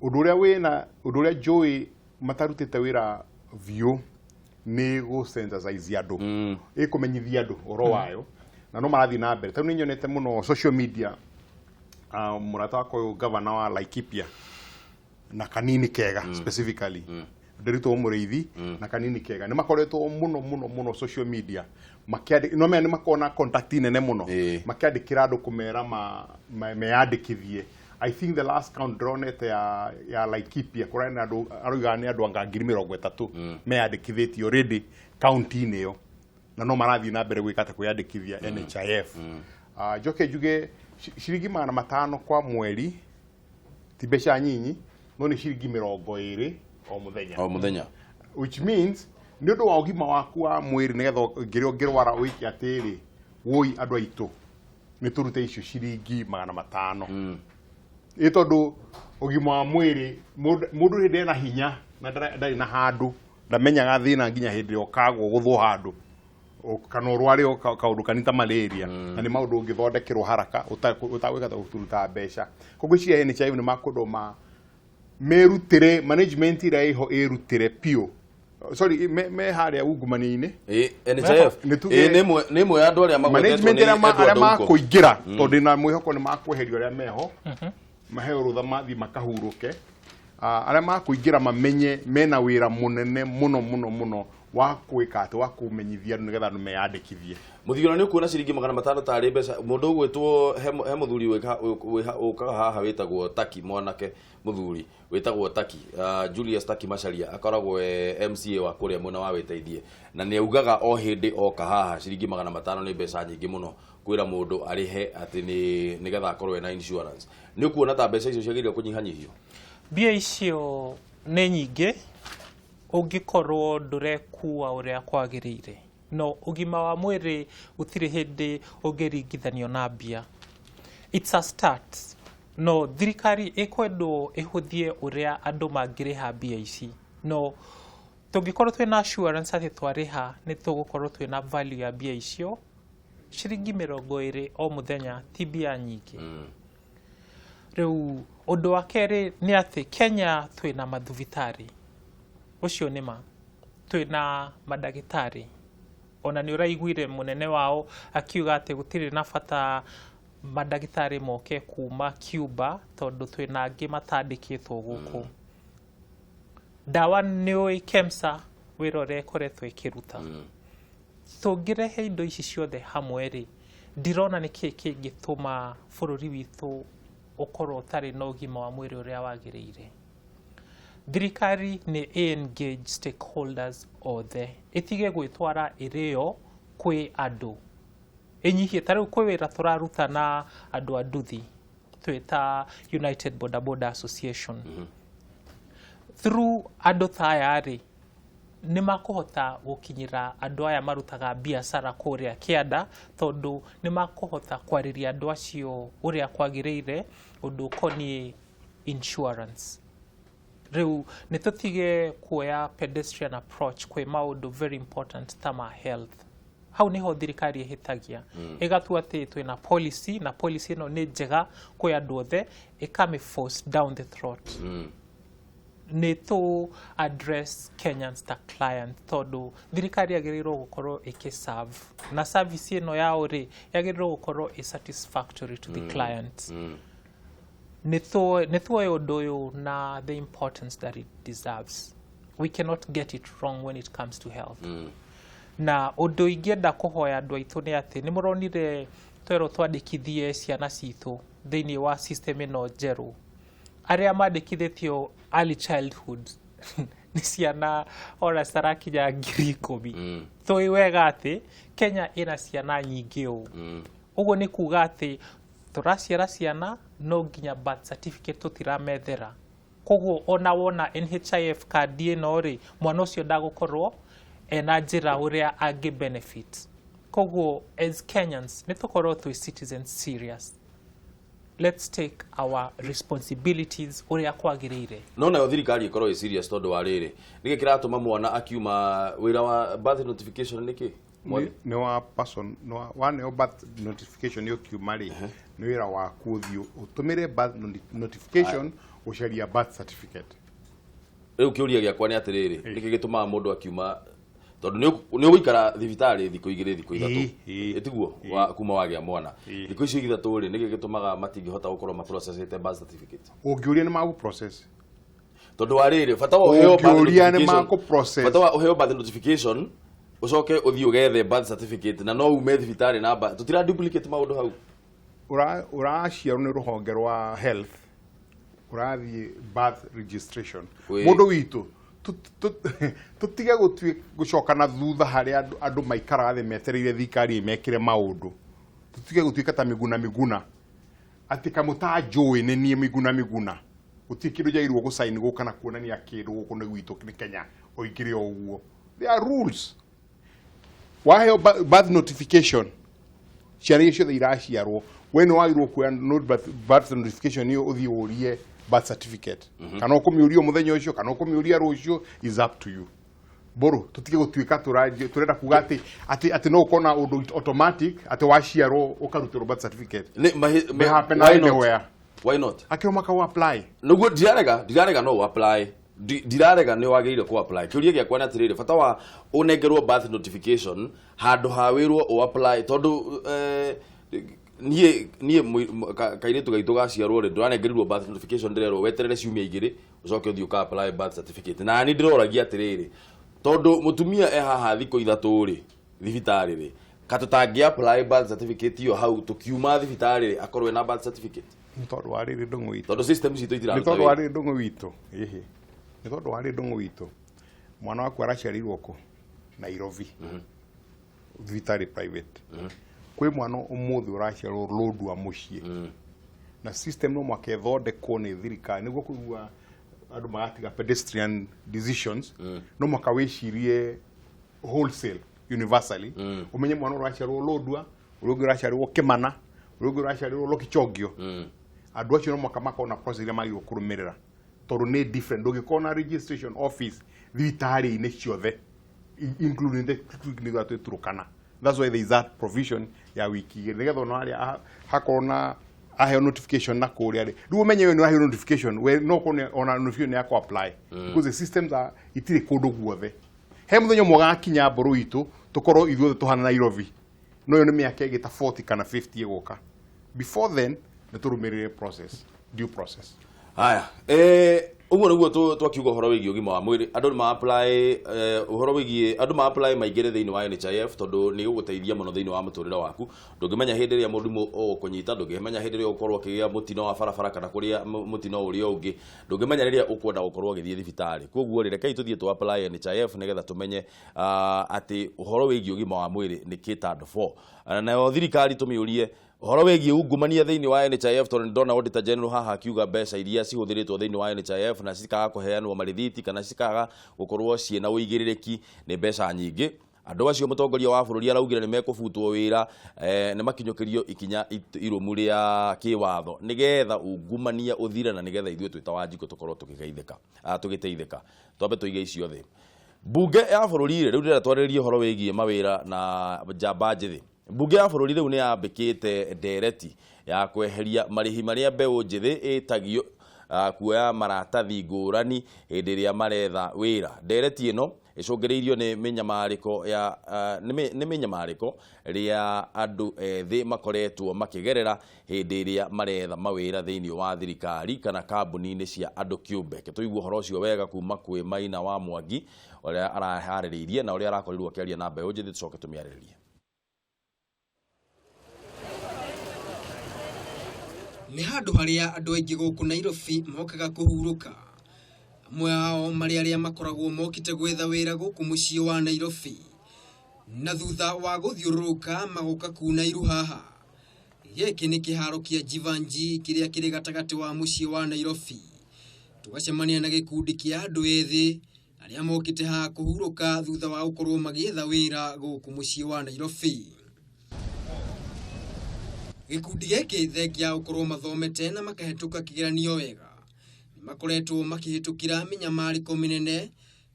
Ũndũ ũrĩa wĩna ũndũ ũrĩa njũĩ matarutĩte wĩra biũ nĩ gũ sensitize andũ, ĩkũmenyithia andũ ũhoro wayo, na no marathiĩ na mbere. Tarĩu nĩ nyonete mũno social media, mũrata wakwa ũyũ gavana wa Laikipia na Kanini Kega, specifically Ndĩrutwo Mũrĩithi na Kanini Kega, nĩ makoretwo mũno mũno mũno social media makĩandĩ no mea nĩ makoragwo na contact nene mũno, makĩandĩkĩra andũ kũmera meyandĩkithie. I think the last count ndĩronete ya Laikipia, kũrarĩ na andũ aroigaga nĩ andũ anga 30,000 meyandĩkithĩtie already kaunti-inĩ ĩyo, na no marathiĩ na mbere gwĩka ta kwĩyandĩkithia NHIF. Njoke njuge ciringi 500 kwa mweri ti mbeca nyinyi, no nĩ ciringi 20 o mũthenya. O mũthenya. Which means nĩ ũndũ wa ũgima waku wa mwĩrĩ, nĩgetha ngĩrĩa ũngĩrwara ũike atĩrĩ, woi andũ aitũ, nĩ tũrute icio ciringi 500, ĩ tondũ ũgima wa mwĩrĩ, mũndũ hĩndĩ ena hinya na ndarĩ na handũ, ndamenyaga thĩna nginya hĩndĩ ĩrĩa ũkagwo gũthwo handũ kana ũrware o kaũndũ kanini ta malaria, na nĩ maũndũ ũngĩthondekerwo haraka ũtagwĩka ta gũturuta mbeca. Koguo ngwĩciria NHIF nĩ makũndũ ma merutĩre, management ĩrĩa ĩho ĩrutĩre biũ, sorry, me harĩa ungumania-inĩ. NHIF. Nĩ tuge- Nĩ ĩmwe ya andũ arĩa magwetetwo management nĩ arĩa Edward arĩa Ouko. makũingĩra, tondũ ndĩna mwĩhoko nĩ makweherio arĩa meho, maheo rũtha mathiĩ makahurũke. Arĩa makũingĩra mamenye mena wĩra mũnene mũno mũno mũno wa gwĩka atĩ wa kũmenyithia andũ nĩgetha andũ meyandĩkithie. Mũthigĩra, nĩ ũkuona ciringi 500 tarĩ mbeca? Mũndũ ũgwĩtwo he mũthuri ũkaga haha wĩtagwo Taki, mwanake mũthuri wĩtagwo Taki, Julius Taki Macharia, akoragwo e MCA wa kũrĩa mwena wa Wĩteithie, na nĩ augaga o hĩndĩ oka haha ciringi 500 nĩ mbeca nyingĩ mũno kwĩra mũndũ arĩhe atĩ nĩ nĩgetha akorwo ena insurance. Nĩ ũkuona ta mbeca icio ciagĩrĩire kũnyihanyihio? Mbia icio nĩ nyingĩ ũngĩkorwo ndũrekua ũrĩa kwagĩrĩire, no ũgima wa mwĩrĩ gũtirĩ hĩndĩ ũngĩringithanio na mbia. It's a start, no thirikari ĩkwendwo ĩhũthie ũrĩa andũ mangĩrĩha mbia ici, no tũngĩkorwo twĩna assurance atĩ twarĩha nĩ tũgũkorwo twĩna value ya mbia icio. Ciringi 20 o mũthenya ti mbia nyingĩ. Rĩu ũndũ wa kerĩ nĩ atĩ Kenya twĩna mathibitarĩ, ũcio nĩ ma twĩna mandagĩtarĩ, ona nĩ ũraiguire mũnene wao akiuga atĩ gũtirĩ na bata mandagĩtarĩ moke kuma Cuba tondũ twĩna angĩ matandĩkĩtwo gũkũ. Ndawa nĩ ũĩ KEMSA wĩra ũrĩa ĩkoretwo ĩkĩruta. Tũngĩrehe indo ici ciothe hamwe rĩ, ndirona nĩkĩĩ kĩngĩtũma bũrũri witũ ũkorwo ũtarĩ na ũgima wa mwĩrĩ ũrĩa wagĩrĩire. Thirikari nĩ engage stakeholders othe, ĩtige gwĩtwara ĩrĩo kwĩ andũ, ĩnyihie. Ta rĩu kwĩ wĩra tũraruta na andũ a nduthi twĩta United Boda Boda Association. Through andũ ta aya rĩ, nĩ makũhota gũkinyĩra andũ aya marutaga biacara kũrĩa kĩanda, tondũ nĩ makũhota kwarĩria andũ acio ũrĩa kwagĩrĩire ũndũ ũkoniĩ insurance. Rĩu nĩ tũtige kuoya pedestrian approach kwĩ maũndũ very important ta ma health. Hau niho thirikari ĩhĩtagia, ĩgatua atĩ twĩna policy na policy ĩno nĩ njega kwĩ andũ othe, ĩkamĩ force down the throat. Nĩ tũ address Kenyans ta client, tondũ thirikari yagĩrĩirwo gũkorwo ĩkĩ-serve, na service ĩno yao rĩ, yagĩrĩirwo gũkorwo ĩ satisfactory to the client. Nĩ tuoe ũndũ ũyũ na the importance that it deserves. We cannot get it wrong when it comes to health. Na ũndũ ingĩenda kũhoya andũ aitũ nĩ atĩ nĩ mũronire twerwo twandĩkithie ciana citũ thĩinĩ wa system ĩno njerũ. Arĩa mandĩkithĩtio early childhood nĩ ciana ora citarakinya 10,000. Tũĩ wega atĩ Kenya ĩna ciana nyingĩ ũũ. Ũguo nĩ kuga atĩ tũraciara ciana no nginya birth certificate tũtiramethera. Koguo ona wona NHIF card ĩno rĩ, mwana ũcio ndagũkorwo ena njĩra ũrĩa angĩ benefit. Koguo as Kenyans nĩ tũkorwo twĩ citizens serious. Let's take our responsibilities ũrĩa kwagĩrĩire. No nayo thirikari ĩkorwo ĩ serious, tondũ wa rĩrĩ, nĩkĩ kĩratũma mwana akiuma wĩra wa birth notification nĩkĩ? Nĩ wa person waneo birth notification ĩyo kiuma rĩ, nĩ wĩra waku ũthiĩ ũtũmĩre birth notification ũcaria birth certificate. Rĩu kĩũria gĩakwa nĩ atĩrĩrĩ, nĩkĩ gĩtũmaga mũndũ akiuma, tondũ nĩ ũgũikara thibitarĩ thikũ igĩrĩ thikũ ithatũ, ĩtiguo kuma wagĩa mwana, thikũ icio ithatũ rĩ, nĩkĩ gĩtũmaga matingĩhota gũkorwo maprocessĩte birth certificate? Ũngĩũria nĩ magũ-process. Tondũ wa rĩrĩ, bata wa ũheo birth notification, bata wa ũheo birth notification ucoke uthii ugethe birth certificate na no ume thibitarĩ na tutira duplicate maundu hau. Uraciarwo nĩ rũhonge rwa health, ũrathiĩ birth registration. Mũndũ witũ tutige gũcoka na thutha harĩa andũ maikaraga thĩ metereire thirikari ĩmekĩre maũndũ. Tutige gũtuĩka ta Miguna Miguna, atĩ kamũta njũĩ nĩ niĩ Miguna Miguna, gũtirĩ kĩndũ njagĩrĩirwo gũcaini gũka na kuonania kĩndũ gũkũ nĩ gwitũ nĩ Kenya ũingĩre o ũguo. There are rules. Waheo birth notification, ciana iria ciothe iraciarwo, we nĩ wagĩrĩirwo kuoya birth notification ĩyo ũthiĩ ũrie birth certificate. Kana ũkũmĩũria mũthenya ũcio, kana ũkũmĩũria rũciũ, is up to you. Mbũrũ, tũtige gũtuĩka tũrenda kuga atĩ atĩ no ũkorwo na ũndũ automatic atĩ waciarwo ũkarutĩrwo birth certificate. They happen anywhere. Why not? Akĩrwo maka ũ apply. Nĩguo ndirarega no apply. Ndirarega nĩ wagĩrĩire ku apply. Kĩũria gĩakwa nĩ atĩrĩrĩ, bata wa ũnengerwo birth notification handũ ha wĩrwo ũ apply, tondũ niĩ kairĩtu gaitũ gaciarwo rĩ, ndũranengerirwo birth notification, ndĩrerwo weterere ciumia igĩrĩ ũcoke ũthiĩ ũka apply birth certificate. Na niĩ ndĩroragia atĩrĩrĩ, tondũ mũtumia e haha thikũ ithatũ rĩ thibitarĩ rĩ, ka tũtangĩ apply birth certificate ĩyo hau tũkiuma thibitarĩ rĩ, akorwo ena birth certificate? Nĩ tondũ wa rĩrĩ ndũng'ũ witũ, tondũ system citũ itiraruta wĩra. Nĩ tondũ wa rĩrĩ ndũng'ũ witũ, ĩhĩ, nĩ tondũ wa rĩrĩ ndũng'ũ witũ, mwana waku araciarirwo kũ? Nairobi, thibitarĩ private. Kwĩ mwana ũmũthĩ ũraciarwo Lodwar mũciĩ, na system no mwaka ĩthondekwo nĩ thirikari nĩguo kũigua andũ magatiga pedestrian decisions. No mwaka wĩcirie wholesale universally, ũmenye mwana ũraciarwo Lodwar, ũrĩa ũngĩ ũraciarwo Kĩmana, ũrĩa ũngĩ ũraciarwo Lokichogio. Andũ acio no mwaka makorwo na process iria magĩrĩirwo kũrũmĩrĩra, tondũ nĩ different. Ndũngĩkorwo na registration office thibitarĩ-inĩ ciothe, including the clinic twĩ Turkana. That's why there is that provision ya wiki igĩrĩ, nĩgetha ona harĩa hakorwo na aheo notification na kũrĩa rĩ, rĩu ũmenye we nĩ waheo notification, we no ũkorwo ona notification ya kũ apply, because the systems are itirĩ kũndũ guothe. He mũthenya ũmwe ũgakinya mbũrũ itũ tũkorwo ithuothe tũhana Nairobi, no ĩyo nĩ mĩaka ĩngĩ ta 40 kana 50 ĩgũka. Before then nĩ tũrũmĩrĩre process, due process. Haya, ũguo nĩguo twakiuga ũhoro wĩgiĩ ũgima wa mwĩrĩ. Andũ nĩ ma-apply ũhoro wĩgiĩ andũ ma-apply maingĩre thĩinĩ wa NHIF, tondũ nĩ ũgũteithia mũno thĩinĩ wa mũtũrĩre waku. Ndũngĩmenya hĩndĩ ĩrĩa mũrimũ ũgũkũnyita, ndũngĩmenya hĩndĩ ĩrĩa ũgũkorwo ũkĩgĩa mũtino wa barabara kana kũrĩa mũtino ũrĩa ũngĩ, ndũngĩmenya rĩrĩa ũkwenda gũkorwo ũgĩthiĩ thibitarĩ. Koguo rĩ, rekei tũthiĩ tũ apply NHIF nĩgetha tũmenye atĩ ũhoro wĩgiĩ ũgima wa mwĩrĩ nĩ catered for. Nayo thirikari tũmĩũrie ũhoro wĩgiĩ ungumania thĩinĩ wa NHIF, tondũ nĩndona Auditor General haha akiuga mbeca iria cihũthĩrĩtwo thĩinĩ wa NHIF na cikaga kũheanwo marithiti kana cikaga gũkorwo ciĩna ũigĩrĩrĩki nĩ mbeca nyingĩ. Andũ acio mũtongoria wa bũrũri araugire nĩ mekũbutwo wĩra, nĩ makinyũkĩrio ikinya irũmu rĩa kĩwatho nĩgetha ungumania ũthire na nĩgetha ithuĩ twĩ ta Wanjikũ tũkorwo tũgĩteithĩka. Twambe tũige icio thĩ. Mbunge ya bũrũri rĩu ndĩrenda twarĩrĩrie ũhoro wĩgiĩ mawĩra na njamba njĩthĩ. Mbunge ya bũrũri rĩu nĩ yambĩkĩte ndereti ya kweheria marĩhi marĩa mbeũ njĩthĩ ĩtagio kuoya maratathi ngũrani hĩndĩ ĩrĩa maretha wĩra. Ndereti ĩno ĩcũngĩrĩirio nĩ mĩnyamarĩko ya nĩ mĩnyamarĩko rĩa andũ ethĩ makoretwo makĩgerera hĩndĩ ĩrĩa maretha mawĩra thĩinĩ wa thirikari kana kambuni-inĩ cia andũ kĩũmbe. Reke tũigue ũhoro ũcio wega kuma kwĩ Maina wa Mwangi ũrĩa araharĩrĩirie na ũrĩa arakorirwo akĩaria na mbeũ njĩthĩ, tũcoke tũmĩarĩrĩrie. Nĩ handũ harĩa andũ aingĩ gũkũ Nairobi mokaga kũhurũka. Amwe ao marĩ arĩa makoragwo mokĩte gwetha wĩra gũkũ mũciĩ wa Nairobi, na thutha wa gũthiũrũrũka magoka kuna iru haha. Gĩkĩ nĩ kĩharo kĩa Jivanji kĩrĩa kĩrĩ gatagatĩ wa mũciĩ wa Nairobi. Tũgacemania na gĩkundi kĩa andũ ethĩ arĩa mokĩte haha kũhurũka thutha wa gũkorwo magĩetha wĩra gũkũ mũciĩ wa Nairobi. Gĩkundi gĩkĩ thengia gũkorwo mathomete na makahĩtũka kĩgeranio wega, nĩ makoretwo makĩhĩtũkĩra mĩnyamarĩko mĩnene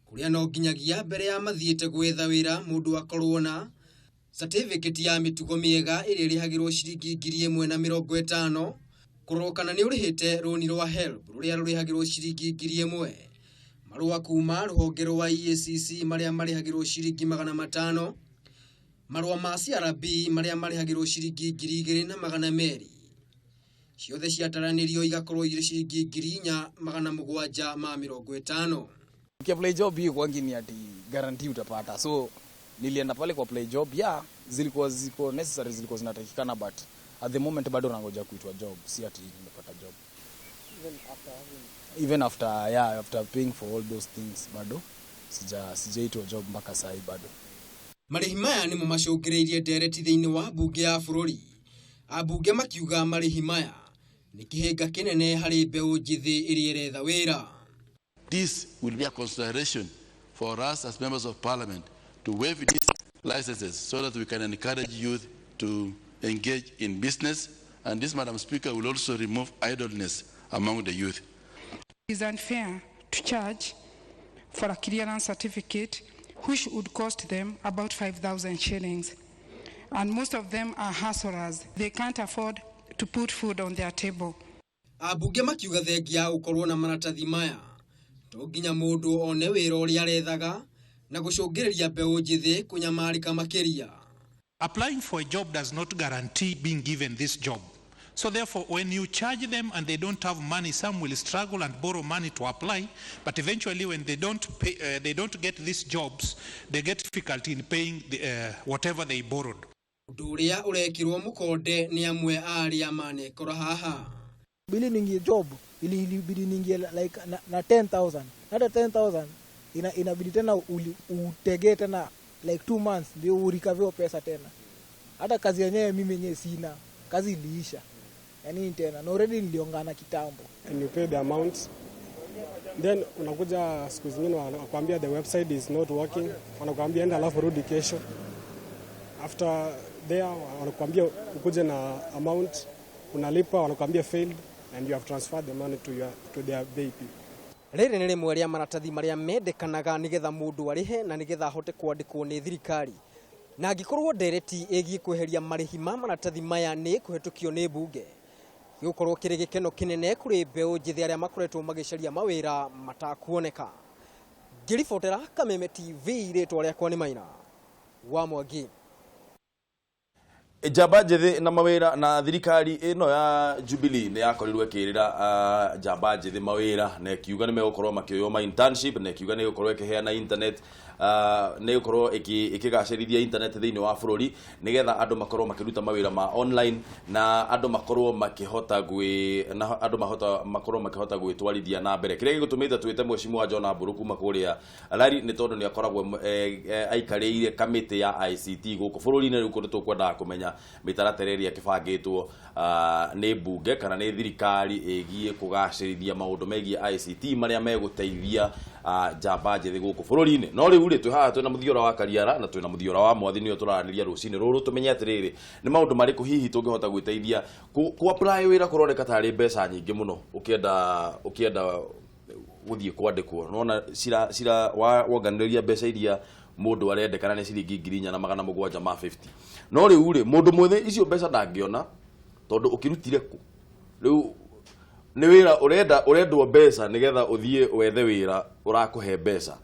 kũrĩa no nginyagia mbere ya mathiĩte gwetha wĩra mũndũ akorwo na Certificate ya mĩtugo mĩega ĩrĩa ĩrĩhagĩrwo ciringi 1,050, kũrorwo kana nĩ ũrĩhĩte rũni rwa HELB rũrĩa rũrĩhagĩrwo ciringi 1,000, marũa kuma rũhonge rwa EACC marĩa marĩhagĩrwo ciringi 500, marũa ma CRB marĩa marĩhagĩrwo ciringi 2,200. Ciothe ciataranĩrio igakorwo irĩ ciringi 4,750. Ukiapply job hii kwangi ni ati guarantee utapata. So nilienda pale kwa apply job, yeah, zilikuwa ziko necessary, zilikuwa zinatakikana, but at the moment bado nangoja kuitwa job, si ati nimepata job. Even after yeah, after paying for all those things, bado sijaitwa job mpaka saa hii bado. Marĩhi maya nĩmo macũngĩrĩirie ndereti thĩinĩ wa mbunge ya bũrũri. Ambunge makiuga marĩhi maya nĩ kĩhĩnga kĩnene harĩ mbeũ njĩthĩ ĩrĩa ĩretha wĩra. This will be a consideration for us as members of parliament to waive these licenses so that we can encourage youth to engage in business. And this, Madam Speaker, will also remove idleness among the youth. It is unfair to charge for a clearance certificate which would cost them about 5,000 shillings. And most of them are hustlers. They can't afford to put food on their table. Ambunge makiuga thengia gũkorwo na maratathi maya to nginya mũndũ one wĩra ũrĩa arethaga na gũcũngĩrĩria mbeũ njĩthĩ kũnyamarĩka makĩria. Applying for a job does not guarantee being given this job. So therefore, when you charge them and they don't have money, some will struggle and borrow money to apply, but eventually when they don't pay, they don't get these jobs, they get difficulty in paying the, whatever they borrowed. Ũndũ ũrĩa ũrekĩrwo mũkonde nĩ amwe a arĩa manekora haha. Bili ningie job, ilibidi ningie like na 10,000. Hata 10,000 inabidi tena utegee tena like 2 months ndio urecover pesa tena. Hata kazi yenyewe mimi yenyewe sina, kazi iliisha. Yani tena na already niliongana kitambo. And you pay the amount, then unakuja siku zingine wanakuambia the website is not working, wanakuambia enda alafu rudi kesho. After there wanakuambia ukuje na amount, unalipa, wanakuambia failed and you have transferred the money to their VIP. Rĩrĩ nĩ rĩmwe rĩa maratathi marĩa mendekanaga nĩgetha mũndũ arĩhe na nĩgetha ahote kwandĩkwo nĩ thirikari. Na angĩkorwo ndereti ĩgiĩ kweheria marĩhi ma maratathi maya nĩ kũhetũkio nĩ mbunge, gĩgũkorwo kĩrĩ gĩkeno kĩnene kũrĩ mbeũ njĩthĩ arĩa makoretwo magĩcaria mawĩra matakuoneka. Ngĩribotera Kameme TV, rĩtwa rĩakwa nĩ Maina wa Mwangi. Njamba njĩthĩ na mawĩra na thirikari ĩno ya Jubilee nĩ yakorirwo ĩkĩrĩra njamba njĩthĩ mawĩra na ĩkiuga nĩ megũkorwo makĩoywo ma internship na ĩkiuga nĩ ĩgũkorwo ĩkĩheana internet, nĩ ĩgũkorwo ĩkĩgacĩrithia internet thĩinĩ wa bũrũri nĩgetha andũ makorwo makĩruta mawĩra ma online na andũ makorwo makĩhota gwĩ na andũ makorwo makĩhota gwĩtwarithia na mbere. Kĩrĩa gĩgũtũmĩte twĩte Mheshimiwa John Mburu kuma kũrĩa Lari nĩ tondũ nĩ akoragwo aikarĩire kamĩtĩ ya ICT gũkũ bũrũri-inĩ. Rĩu kũndũ tũkwendaga kũmenya mĩtaratara ĩrĩa ĩkĩbangĩtwo nĩ mbunge kana nĩ thirikari ĩgiĩ kũgacĩrithia maũndũ megiĩ ICT marĩa megũteithia njamba njĩthĩ gũkũ bũrũri-inĩ. No rĩu rĩ, twĩ haha twĩna mũthiora wa Kariara na twĩna mũthiora wa Mwathi, nĩo tũraranĩria rũcinĩ rũrũ tũmenye atĩrĩrĩ nĩ maũndũ marĩkũ hihi tũngĩhota gwĩteithia ku apply wĩra kũroneka tarĩ mbeca nyingĩ mũno ũkĩenda gũthiĩ kwandĩkwo. Nona cira wonganĩrĩria mbeca iria mũndũ arendekana nĩ ciringi 4,750. No rĩu rĩ, mũndũ mwĩthĩ icio mbeca ndangĩona tondũ ũkĩrutire kũ? Rĩu nĩ wĩra ũrenda, ũrendwo mbeca nĩgetha ũthiĩ wethe wĩra ũrakũhe mbeca.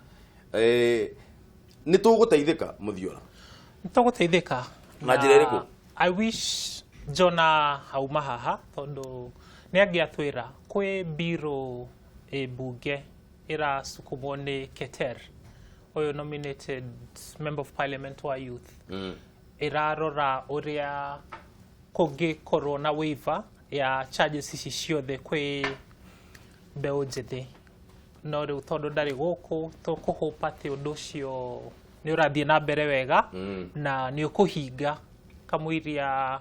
Nĩ tũgũteithĩka mũthiora? Nĩ tũgũteithĩka na njĩra ĩrĩkũ? I wish Jona auma haha tondũ nĩ angĩatwĩra kwĩ mbirũ mbunge ĩracukumwo nĩ Keter, ũyũ nominated member of parliament wa youth, ĩrarora ũrĩa kũngĩkorwo na waiver ya charges ici ciothe kwĩ mbeũ njĩthĩ. No rĩu tondũ ndarĩ gũkũ, tũkũhope atĩ ũndũ ũcio nĩ ũrathiĩ na mbere wega na nĩ ũkũhinga kamũiria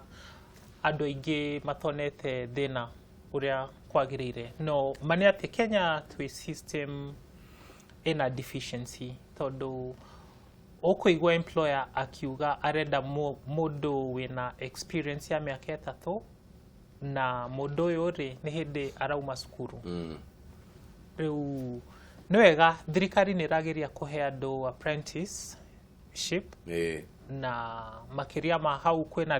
andũ aingĩ matonete thĩna ũrĩa kwagĩrĩire. No ma nĩ atĩ Kenya twĩ system ĩna deficiency tondũ ũkũigua employer akiuga arenda mũndũ wĩna experience ya mĩaka 3 na mũndũ ũyũ rĩ nĩ hĩndĩ arauma cukuru. Rĩu nĩ wega thirikari nĩ ĩrageria kũhe andũ apprenticeship, Na makĩria ma hau kwĩna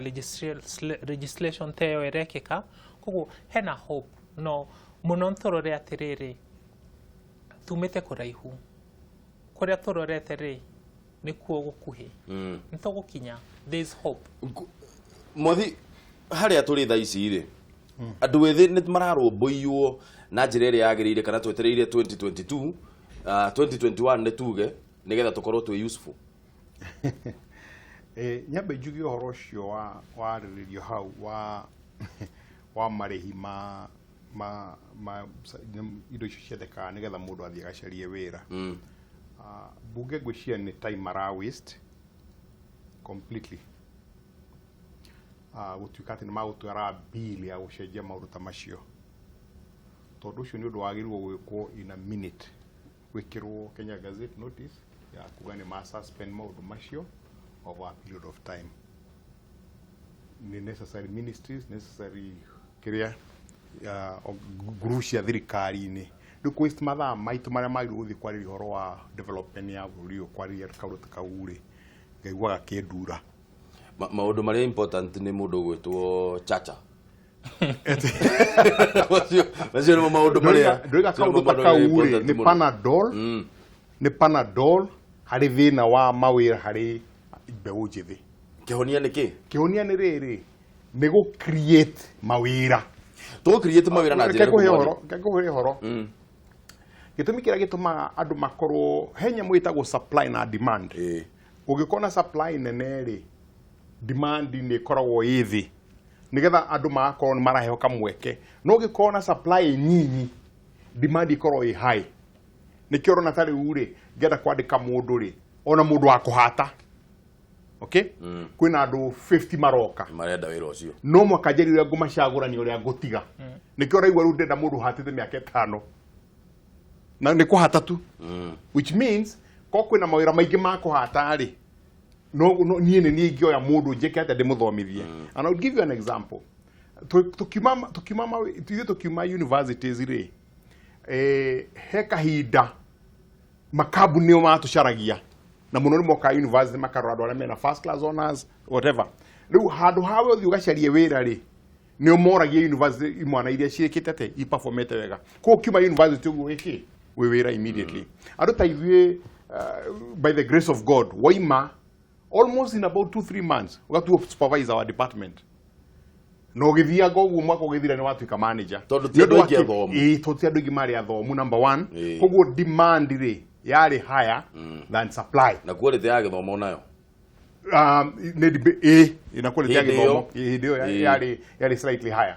legislation ta ĩyo ĩrekĩka, koguo hena hope. No mũno tũrore atĩrĩrĩ, tumĩte kũraihu, kũrĩa tũrorete rĩ nĩkuo gũkuhĩ, nĩtũgũkinya, there is hope. Mwathi, harĩa tũrĩ thaa ici rĩ, andũ ethĩ nĩ mararũmbũiywo na njĩra ĩrĩa yagĩrĩire, kana twetereire 2022, 2021 nĩ tuge nĩgetha tũkorwo twĩ useful? Nyambe njuge ũhoro ũcio wa warĩrĩrio hau wa marĩhi ma indo icio ciendekaga nĩgetha mũndũ athiĩ agacarie wĩra. Bunge ngwĩciria nĩ time mara waste completely. Gũtuĩka atĩ nĩ magũtwara bill ya gũcenjia maũndũ ta macio, tondũ ũcio nĩ ũndũ wagĩrĩirwo gwĩkwo in a minute, gwĩkĩrwo Kenya Gazette notice ya kuga nĩ ma suspend maũndũ macio over a period of time. Nĩ necessary ministries, necessary kĩrĩa nguru cia thirikari-inĩ. Rĩu kũ waste mathaa maitũ marĩa magĩrĩirwo gũthiĩ kwarĩria ũhoro wa development ya bũrũri ũyũ, kwarĩria kaũndũ ta kau rĩ, ngaiguaga kĩndura. Maũndũ marĩa important nĩ mũndũ ũgwĩtwo Chacha. Macio nĩmo maũndũ marĩa Ndũiga kaũndũ ta kau rĩ, nĩ Panadol, nĩ Panadol harĩ thĩna wa mawĩra harĩ mbeũ njĩthĩ. Kĩhonia nĩ kĩ? Kĩhonia nĩ rĩrĩ, nĩ gũ create mawĩra. Tũgũ create mawĩra na njĩra Reke ngũhe ũhoro, reke ngũhe ũhoro. Gĩtũmi kĩrĩa gĩtũmaga andũ makorwo he nyamũ ĩtagwo supply na demand. Ũngĩkorwo na supply nene rĩ, demand nĩ ĩkoragwo ĩ thĩ, nĩgetha andũ magakorwo nĩ maraheo kamweke. No ũngĩkorwo na supply nyinyi, demand ĩkorwo ĩ high. Nĩkĩo ũrona ta rĩu rĩ, ngĩenda kwandĩka mũndũ rĩ, ona mũndũ wa kũhata, okay, kwĩna andũ 50 maroka marenda wĩra ũcio, no mwaka njeri ũrĩa ngũmacagũrania ũrĩa ngũtiga. Nĩkĩo ũraigua rĩu ndĩrenda mũndũ ũhatĩte mĩaka 5 na nĩ kũhata tu, which means ko kwĩna mawĩra maingĩ ma kũhata rĩ, no niĩ nĩ niĩ ingĩoya mũndũ njĩke atĩa ndĩmũthomithie. And I will give you an example. Tukiuma tukiuma universities rĩ, he kahinda makambuni nĩo matũcaragia na mũno nĩ mokaga university makarora andũ arĩa mena first class honors, whatever. Rĩu handũ hawe ũthiĩ ũgacarie wĩra rĩ, nĩ ũmoragia university imwana iria ciĩkĩte atĩ iperformete wega. Koguo ũkiuma university ũguo wĩkĩ wĩ wĩra immediately. Andũ ta ithuĩ, by the grace of God, waima almost in about 2-3 months ũgatuo supervisor wa department, na ũgĩthianga ũguo mwaka ũgĩthira nĩ watuĩka manager. Tondũ ti andũ aingĩ athomu. Ĩĩ, tondũ ti andũ aingĩ marĩ athomu, number one. Koguo demand rĩ yarĩ higher than supply. Na quality ya gĩthomo nayo? Nĩ ĩĩ, na quality ya Hĩndĩ gĩthomo ĩyo. Hĩndĩ ĩyo yarĩ slightly higher,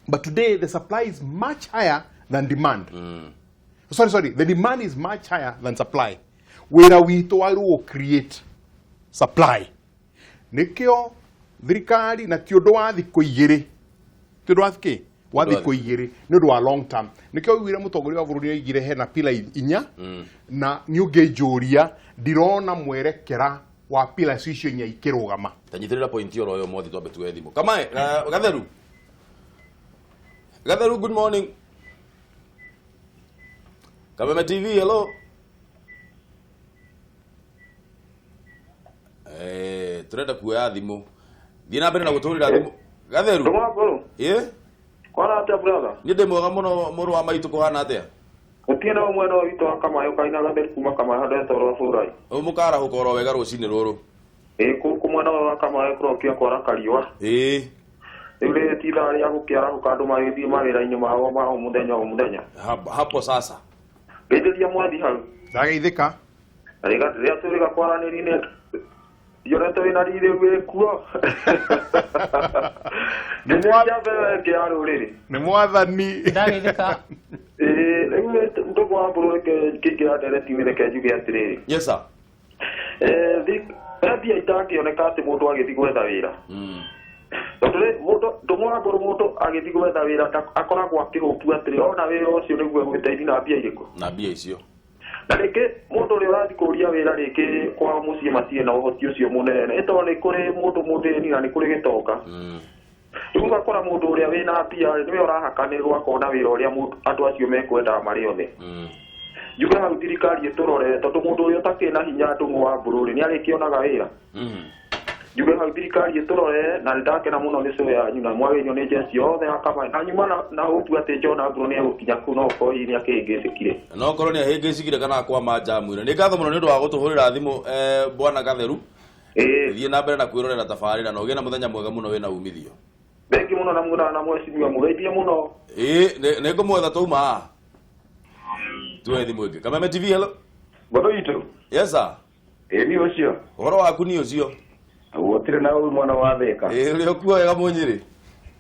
but today the supply is much higher than demand. Sorry, the demand is much higher than supply. Wĩra witũ wagĩrĩirwo create supply. Nĩkĩo thirikari, na ti ũndũ wa thikũ igĩrĩ, ti ũndũ wa kĩ wa thikũ igĩrĩ, nĩ ũndũ wa long term. Nĩkĩo ũiguire mũtongoria wa bũrũri oigire hena pillar 4, na nĩ ũngĩnjũria ndirona mwerekera wa pillars icio 4 ikĩrũgama. Tanyitĩrĩra point oro ĩyo, Mwathi, twambe tuoe thimũ. Kamae, Gatheru. Gatheru, good morning. Kameme TV, hello. Turenda kuoya thimũ. Thiĩ na mbere na gũtũrĩra thimũ. Gatheru. Ĩ? Kwana atĩa, brother? Niĩ ndĩ mwega mũno, mũrũ wa maitũ, kũhana atĩa? Gũtirĩ na mwena witũ wa Kamaĩ kaina Gatheru kuma Kamaĩ handũ hetagwo rwa Bũrai. Ũyũ mũkarahũka oro wega rũcinĩ rũrũ. Ĩ, kũu mwena wa Kamaĩ kũrokia kwara kariũa. Rĩu rĩrĩ ti ithaa rĩa gũkĩarahũka andũ magĩthiĩ mawĩra-inĩ mao ma o mũthenya o mũthenya. Hapo sasa. Geithĩria Mwathi hau. Ndageithĩka. Na rĩrĩa tũrĩga kwaranĩria ndionete wĩna riri wĩkuo. Nĩ mbere ĩngĩ ya rũrĩrĩ. Nĩ mwathani. Ndageithĩka. Ĩĩ, rĩu ndũgũ wa mbũrũ, reke ngĩingĩra ndereti-inĩ, reke njuge atĩrĩrĩ. Yes sir. He mbia itangĩoneka atĩ mũndũ agĩthiĩ gwetha wĩra. Tondũ rĩ, mũndũ ndũgũ wa mbũrũ, mũndũ agĩthiĩ gwetha wĩra akoragwo akĩhũpu atĩrĩ, ona wĩra ũcio nĩguo egũgĩteithia na mbia irĩkũ? Na mbia icio. Na rĩngĩ mũndũ ũrĩa ũrathiĩ kũũria wĩra, rĩngĩ kwao mũciĩ matirĩ na ũhoti ũcio mũnene, nĩ tondũ nĩ kũrĩ mũndũ mũthĩni na nĩ kũrĩ gĩtonga. Rĩu ũgakora mũndũ ũrĩa wĩna mbia nĩwe ũrahakanĩrwo akona wĩra ũrĩa andũ acio mekwendaga marĩ othe. Njuge hau thirikari ĩtũrore tondũ mũndũ ũrĩa ũtakĩrĩ na hinya Ndung'u wa Mbũrũ rĩ nĩ arĩkĩonaga wĩra. Njuge hau thirikari ĩtũrore na nĩndakena mũno nĩ show yanyu na mwagĩrĩirwo nĩ njeci yothe ya Kamaĩ na nyuma na hope atĩ John Mbũrũ nĩ egũkinya kũu no ũkorwo hihi nĩ akĩhĩngĩcĩkire. No korwo nĩ ahĩngĩcikire kana akwama njamu-inĩ. Nĩ ngatho mũno nĩ ũndũ wa gũtũhũrĩra thimũ bwana Gatheru. Thiĩ na mbere na kwĩrorera tabarĩra na ũgĩe na mũthenya mwega mũno wĩna umithio. Thengi mũno na mũna na mheshimiwa mũgeithie mũno. Ĩĩ nĩ ngũmwetha twauma haha. Tuoe thimũ ĩngĩ. Kameme TV, hello. Bwana witũ. Yes sir. Ĩĩ ni ũcio. Ũhoro waku ni ũcio. Gũtirĩ na ũru mwana wa Thĩka. Ĩĩ ũrĩ okuo wega Mũnyĩrĩ.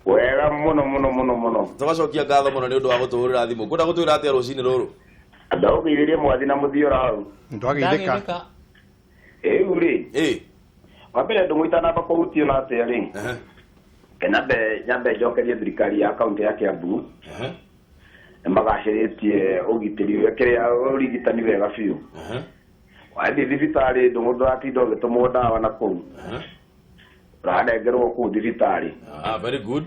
Wega mũno mũno mũno mũno. Tũgacokia ngatho mũno nĩ ũndũ wa gũtũhũrĩra thimũ. Kwenda gũtwĩra atĩa rũcinĩ rũrũ? Ndaũgeithĩrie mwathi na mũthiora hau. Ndwageithĩka. Ĩu rĩ. Ĩĩ. Wa mbere Ndung'u itanamba kũhutio na atĩa rĩ. Nyambe njokerie thirikari ya kaunti ya Kiambu. Nĩ magacĩrĩtie ũgitĩri kĩrĩa ũrigitani wega biũ. Wathiĩ thibitarĩ Ndung'u ndũratinda ũgĩtũmwo ndawa na kũu. Ũranengerwo kũu thibitarĩ. Ah, very good.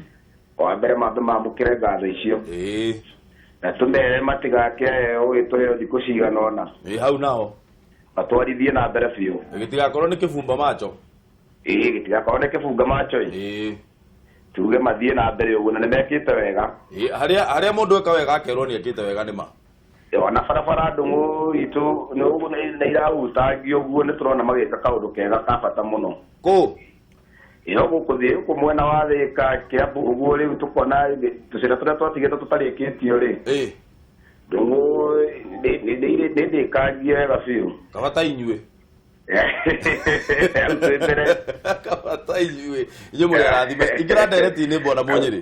Wa mbere mambe mamũkĩre ngatho icio. Ĩĩ. Na tũmere matigake ũgĩtũheo thikũ cigana ũna. Ĩĩ hau naho. Matwarithie na mbere biũ. Gĩtigakorwo nĩ kĩbumba macho. Ĩĩ gĩtigakorwo nĩ kĩbunga macho. Ĩĩ. Tuge mathiĩ na mbere ũguo na nĩmekĩte wega. Ĩĩ harĩa mũndũ eka wega akerwo nĩ ekĩte wega nĩ ma. Ona barabara Ndung'u itũ nĩ irahutangio ũguo nĩ tũrona magĩka kaũndũ kega ka bata mũno. Kũ? Ĩyo gũkũ thĩ gũkũ mwena wa Thĩka Kiambu ũguo rĩu tũkona tũcĩra tũrĩa twatigĩtwo tũtarĩkĩtio rĩ. Ĩĩ. Ndung'u nĩ ndĩkangie wega biũ. Kaba ta inyuĩ. Kaba ta inyuĩ. Inyuĩ mũrĩ arathime. Ingĩra ndereti-inĩ bwana Mũnyĩrĩ.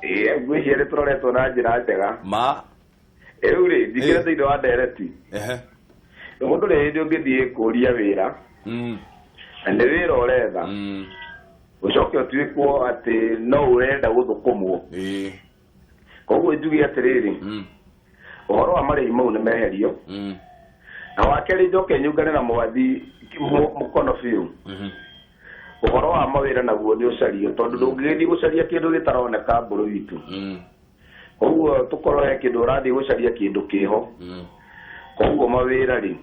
Ĩĩ ngwĩciria nĩ tũroretwo na njĩra njega. Ma. Rĩu rĩ ndingĩra thĩinĩ wa ndereti. Mũndũ rĩ hĩndĩ ũngĩthiĩ kũria wĩra. Na nĩ wĩra ũretha. Ũcoke ũtuĩkwo atĩ no ũrenda gũthũkũmwo. Ĩĩ. Koguo njuge atĩrĩrĩ. Ũhoro wa marĩhi mau nĩ meherio. Na wa kerĩ njoke nyungane na mwathi mũkono biũ. Ũhoro wa mawĩra naguo nĩ ũcario tondũ ndũngĩgĩthiĩ gũcaria kĩndũ gĩtaroneka mbũrũ witũ. Koguo tũkorwo he kĩndũ ũrathiĩ gũcaria kĩndũ kĩho. Koguo mawĩra rĩ.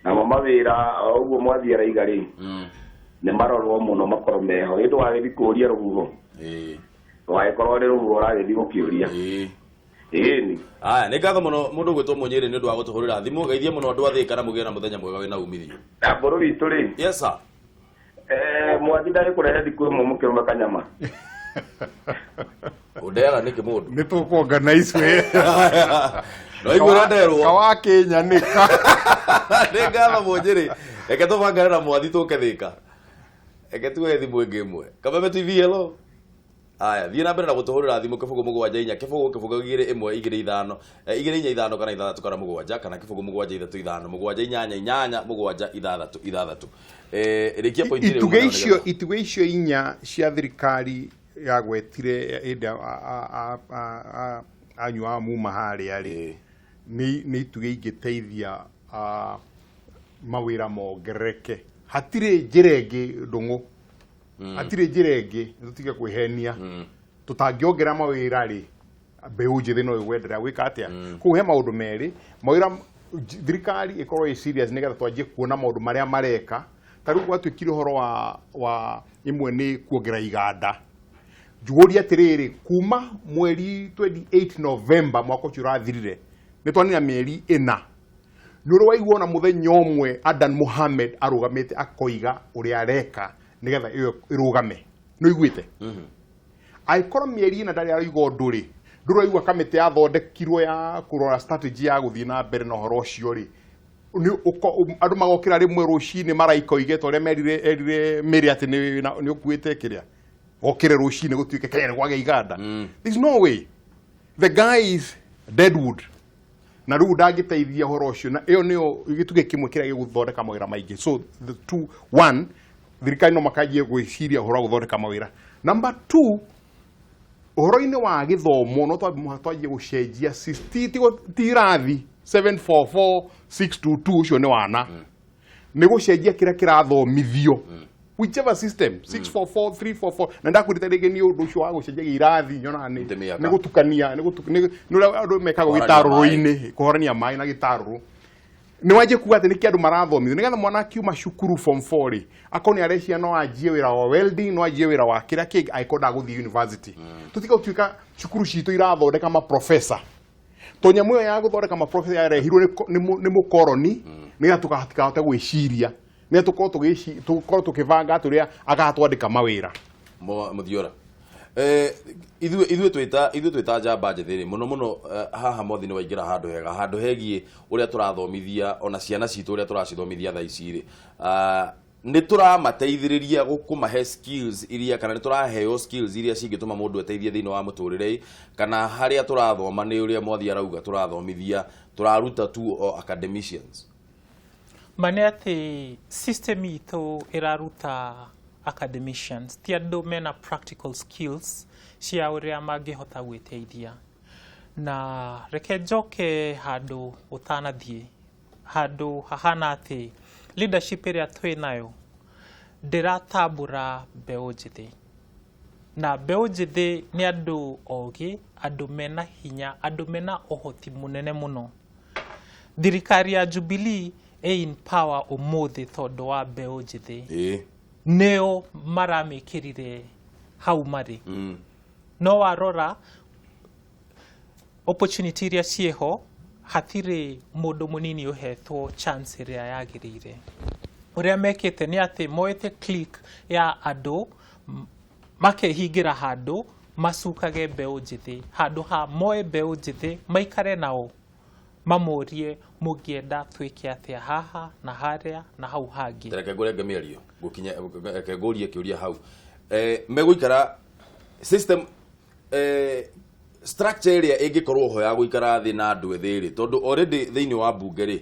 Namo mawĩra ũguo mwathi araiga rĩ. Nĩ marorwo mũno makorwo meho. Hĩndĩ wagĩthiĩ kũũria rũhuho. Wagĩkorwo nĩ rũhuho ũragĩthiĩ gũkĩũria. Ĩni. Aya nĩ ngatho mũno mũndũ ũgwĩtwo Mũnyĩrĩ nĩ ũndũ wa gũtũhũrĩra thimũ. Geithie mũno andũ a Thĩka na mũgĩe na mũthenya mwega wĩna umithio. Na mbũrũ witũ rĩ. Yes sir. Mwathi ndarĩ kũrehe thikũ ĩmwe mũkĩrũme kanyama. Ũndeaga nĩkĩ mũndũ? Nĩ tũkũ-organize wĩ. No igua ũrĩa nderwo. Kawakĩnyanĩka. Nĩ ngatho Mũnyĩrĩ. Reke tũbangane na mwathi tũke Thĩka. Reke tuoe thimũ ĩngĩ ĩmwe. Kameme TV, hello. Aya, thiĩ na mbere na gũtũhũrĩra thimũ 0 7 4 0 0 2 1 2 5 2 4 5 kana 6 kana 7 kana 0 7 3 5 7 8 8 7 6 6. Rĩkia point ĩrĩa Itugĩ icio inya cia thirikari yagwetire hĩndĩ anyua muma harĩa rĩ nĩ itugĩ ingĩteithia mawĩra mongerereke. Hatirĩ njĩra ĩngĩ Ndung'u. Hatirĩ njĩra ĩngĩ tũtige kwĩhenia. Tũtangĩongerera mawĩra rĩ mbeũ njĩthĩ no ĩgwenderea gwĩka atĩa. Koguo he maũndũ merĩ mawĩra thirikari ĩkorwo ĩ serious nĩgetha twanjie kuona maũndũ marĩa mareka. Ta rĩu gwatuĩkire ũhoro wa ĩmwe nĩ kuongerera iganda. Njugũrie atĩrĩrĩ kuma mweri 28 November mwaka ũcio ũrathirire nĩ twanina mĩeri 4. Nĩ ũrĩ waigua ona mũthenya ũmwe Adan Mohamed arũgamĩte akoiga ũrĩa areka nĩgetha ĩyo ĩrũgame. Nĩ ũiguĩte? Angĩkorwo mĩeri 4 ndarĩ araiga ũndũ rĩ, ndũraigua kamĩtĩ yathondekirwo ya kũrora strategy ya gũthiĩ na mbere na ũhoro ũcio rĩ, andũ magokĩra rĩmwe rũcinĩ maraika oige ta ũrĩa erire Mary atĩ nĩ ũkuĩte kĩrĩa. Okĩre rũcinĩ gũtuĩke Kenya nĩ kwagĩa iganda. There's no way. The guy is deadwood. Na rĩu ndangĩteithia ũhoro ũcio na ĩyo nĩyo gĩtugĩ kĩmwe kĩrĩa gĩgũthondeka mawĩra maingĩ. So the two, one, thirikari no makanjie gwĩciria ũhoro wa gũthondeka mawĩra. Number 2, ũhoro-inĩ wa gĩthomo no twanjie gũcenjia ti irathi 744 622 ũcio nĩ wana. Nĩ gũcenjia kĩrĩa kĩrathomithio. Whichever system 644 344 na ndakwĩrĩte rĩngĩ nĩ ũndũ ũcio wa gũcenjagia irathi nyonaga nĩ nĩ gũtukania nĩ ũrĩa andũ mekaga gĩtarũrũ-inĩ kũhorania maĩ na gĩtarũrũ. Nĩ wanjie kuga atĩ nĩkĩ andũ marathomithio nĩgetha mwana akiuma cukuru form 4 rĩ akorwo nĩ arecia no anjie wĩra wa welding, no anjie wĩra wa kĩrĩa kĩngĩ angĩkorwo ndagũthiĩ university. Tũtiga gũtuĩka cukuru citũ irathondeka maprofesa to nyamũ ĩyo ya gũthondeka maprofesa yarehirwo nĩ mũkoroni nĩgetha tũgatikahote gwĩciria nĩgetha tũkorwo tũkĩbanga atĩ ũrĩa agatwandĩka mawĩra. Mũthiora, ithuĩ twĩta njamba njĩthĩ rĩ mũno mũno haha Mwathi nĩ waingĩra handũ hega, handũ hegiĩ ũrĩa tũrathomithia ona ciana citũ ũrĩa tũracithomithia thaa ici rĩ, nĩ tũramateithĩrĩria kũmahe skills iria kana nĩ tũraheo skills iria cingĩtũma mũndũ eteithie thĩinĩ wa mũtũrĩre, kana harĩa tũrathoma nĩ ũrĩa Mwathi arauga tũrathomithia tũraruta tu o academicians. Ma nĩ atĩ system itũ ĩraruta academicians ti andũ mena practical skills cia ũrĩa mangĩhota gwĩteithia. Na reke njoke handũ ũtanathiĩ, handũ hahana atĩ leadership ĩrĩa twĩ nayo ndĩratambũra mbeũ njĩthĩ, na mbeũ njĩthĩ nĩ andũ ogĩ, andũ mena hinya, andũ mena ũhoti mũnene mũno. Thirikari ya Jubilee ĩ in power ũmũthĩ tondũ wa mbeũ njĩthĩ, nĩo maramĩkĩrire hau marĩ. No warora opportunity iria ciĩho hatirĩ mũndũ mũnini ũhetwo chance ĩrĩa yagĩrĩire. Ũrĩa mekĩte nĩ atĩ moete clique ya andũ makehingĩra handũ macukage mbeũ njĩthĩ, handũ ha moe mbeũ njĩthĩ maikare nao mamorie mũngĩenda twĩke atĩa haha na harĩa na hau hangĩ. Reke ngũrenge mĩario gũkinya, reke ngũrie kĩũria hau. Megũikara system structure ĩrĩa ĩngĩkorwo ho ya gũikara thĩ na andũ ethĩ rĩ, tondũ already thĩinĩ wa mbunge rĩ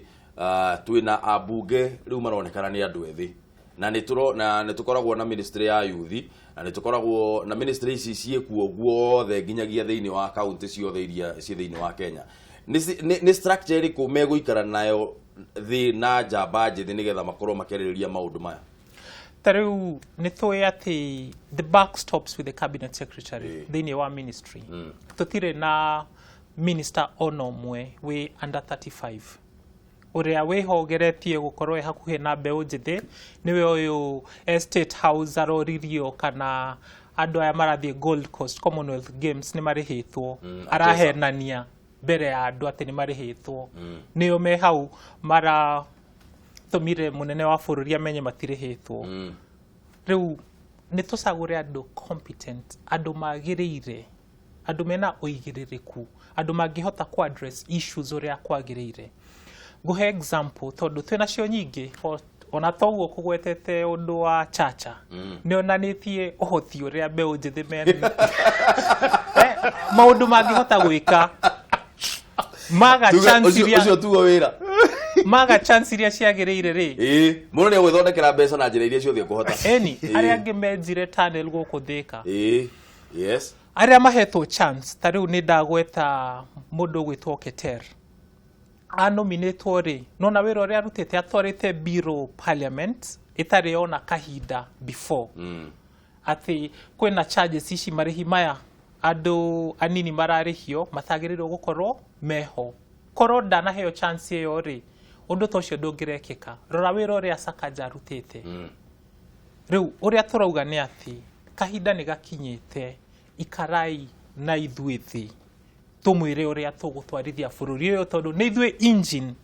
twĩna ambunge rĩu maronekana nĩ andũ ethĩ, na nĩ tũkoragwo na ministry ya youth, na nĩ tũkoragwo na ministry ici ciĩkuo guothe nginyagia thĩinĩ wa county ciothe iria ciĩ thĩinĩ wa Kenya. Nĩ structure ĩrĩkũ megũikara nayo thĩ na njamba njĩthĩ nĩgetha makorwo makĩarĩrĩria maũndũ maya? Ta rĩu nĩ tũĩ atĩ the buck stops with the cabinet secretary thĩinĩ wa ministry. Tũtirĩ na minister ona ũmwe wĩ under 35 ũrĩa wĩhogeretie gũkorwo ĩ hakuhĩ na mbeũ njĩthĩ nĩwe ũyũ State House aroririo kana andũ aya marathiĩ Gold Coast Commonwealth Games nĩ marĩhĩtwo, arahenania mbere ya andũ atĩ nĩ marĩhĩtwo. Nĩo me hau maratũmire mũnene wa bũrũri amenye matirĩhĩtwo. Rĩu nĩ tũcagũre andũ competent, andũ magĩrĩire, andũ mena ũigĩrĩrĩku, andũ mangĩhota ku address issues ũrĩa kwagĩrĩire. Ngũhe example tondũ twĩna cio nyingĩ, ona toguo kũgwetete ũndũ wa Chacha nĩ onanĩtie ũhoti ũrĩa mbeũ njĩthĩ mena maũndũ mangĩhota gwĩka maga chance iria ũcio tugo wĩra maga chance iria ciagĩrĩire rĩ, mũndũ nĩ egwĩthondekera mbeca na njĩra iria ciothe ekũhota. Eni arĩa angĩ menjire tunnel gũkũ Thĩka, yes, arĩa mahetwo chance ta rĩu nĩ ndagweta mũndũ ũgwĩtwo Keter anominĩtwo rĩ, nona wĩra ũrĩa arutĩte atwarĩte bill parliament ĩtarĩ ona kahinda before atĩ kwĩna charges ici marĩhi maya andũ anini mararĩhio matagĩrĩirwo gũkorwo meho. Korwo ndanaheo chance ĩyo rĩ, ũndũ ta ũcio ndũngĩrekĩka. Rora wĩra ũrĩa Sakaja arutĩte. Rĩu ũrĩa tũrauga nĩ atĩ kahinda nĩ gakinyĩte, ikarai na ithuĩ thĩ tũmwĩre ũrĩa tũgũtwarithia bũrũri ũyũ, tondũ nĩ ithuĩ engine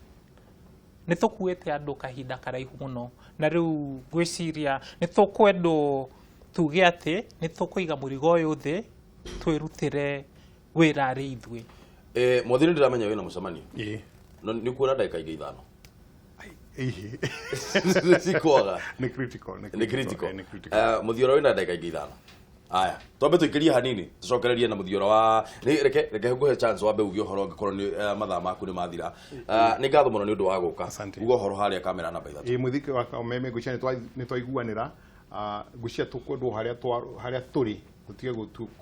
nĩ tũkuĩte andũ kahinda karaihu mũno, na rĩu ngwĩciria nĩ tũkwendwo tuge atĩ nĩ tũkũiga mũrigo ũyũ thĩ twĩrutĩre wĩra arĩ ithuĩ. Mwathi nĩ ndĩramenya wĩna mũcemanio. No nĩ kuona ndagĩka ingĩ 5. Cikwaga. Nĩ critical, nĩ critical. Mũthiora wĩna ndagĩka ingĩ 5. Aya, twambe tũikĩrie hanini tũcokererie na mũthiora wa reke reke nguhe chance wambe uge ũhoro angĩkorwo nĩ mathaa maku nĩ mathira. Nĩ ngatho mũno nĩ ũndũ wa gũka. Uga ũhoro harĩa kamera namba 3. Mũthiki wa meme ngwĩciria nĩ twaiguanĩra, ngwĩciria tũkwendwo harĩa tũrĩ tũtige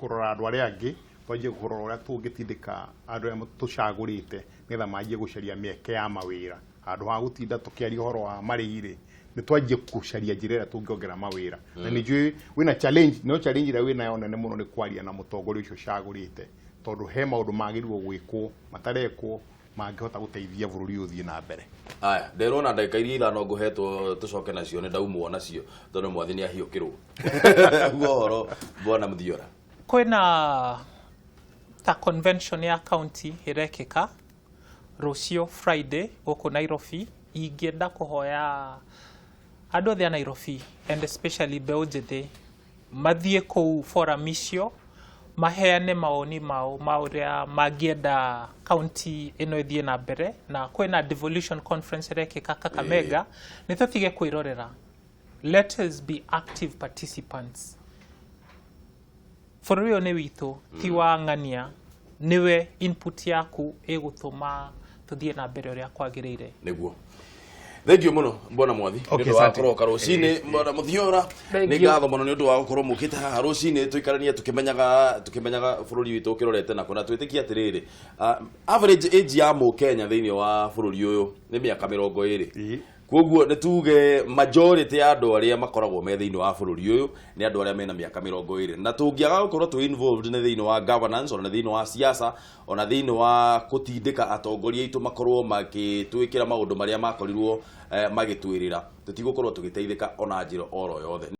kũrora andũ arĩa angĩ, twanjie kũrora ũrĩa tũngĩtindĩka andũ arĩa tũcagũrĩte nĩgetha manjie gũcaria mĩeke ya mawĩra handũ ha gũtinda tũkĩaria ũhoro wa marĩhi rĩ, Nĩ twanjie gũcaria njĩra ĩrĩa tũngĩongerera mawĩra. Na nĩ njũĩ wĩna challenge, no challenge ĩrĩa wĩnayo nene mũno nĩ kwaria na mũtongoria ũcio ũcagũrĩte, tondũ he maũndũ magĩrĩirwo gwĩkwo matarekwo mangĩhota gũteithia bũrũri ũyũ ũthiĩ na mbere. Aya, nderwo na ndagĩka iria 5 ngũhetwo tũcoke nacio nĩ ndaumwo nacio tondũ Mwathi nĩ ahiũkĩrwo. Guo ũhoro bwana Muthiora. Kwĩna ta convention ya county ĩrekĩka rũciũ Friday gũkũ Nairobi. Ingĩenda kũhoya andũ othe a Nairobi and especially mbeũ njĩthĩ mathiĩ kũu forum icio, maheane mawoni mao ma ũrĩa mangĩenda county ĩno ĩthiĩ na mbere. Na kwĩna devolution conference ĩrekĩka Kakamega. Nĩ tũtige kwĩrorera, let us be active participants. Bũrũri ũyũ nĩ witũ, ti wa ng'ania. Nĩwe input yaku ĩgũtũma tũthiĩ na mbere ũrĩa kwagĩrĩire. Nĩguo, thank you mũno bwana Mwathi nĩ ũndũ wa asante. kũroka rũcinĩ. Bwana Muthiora, Thank nĩ you. ngatho mũno nĩ ũndũ wa gũkorwo mũkĩte haha rũcinĩ tũikaranie tũkĩmenyaga bũrũri witũ ũkĩrorete nako, na twĩtĩkie atĩrĩrĩ, average age ya mũkenya thĩinĩ wa bũrũri ũyũ nĩ mĩaka 20. Koguo nĩ tuge majority ya andũ arĩa makoragwo me thĩinĩ wa bũrũri ũyũ nĩ andũ arĩa mena mĩaka 20, na tũngĩaga gũkorwo twĩ involved nĩ thĩinĩ wa governance, ona thĩinĩ wa siasa, ona thĩinĩ wa gũtindĩka atongoria aitũ makorwo magĩtwĩkĩra maũndũ marĩa makorirwo magĩtwĩrĩra, tũtigũkorwo tũgĩteithĩka ona njĩra oro yothe.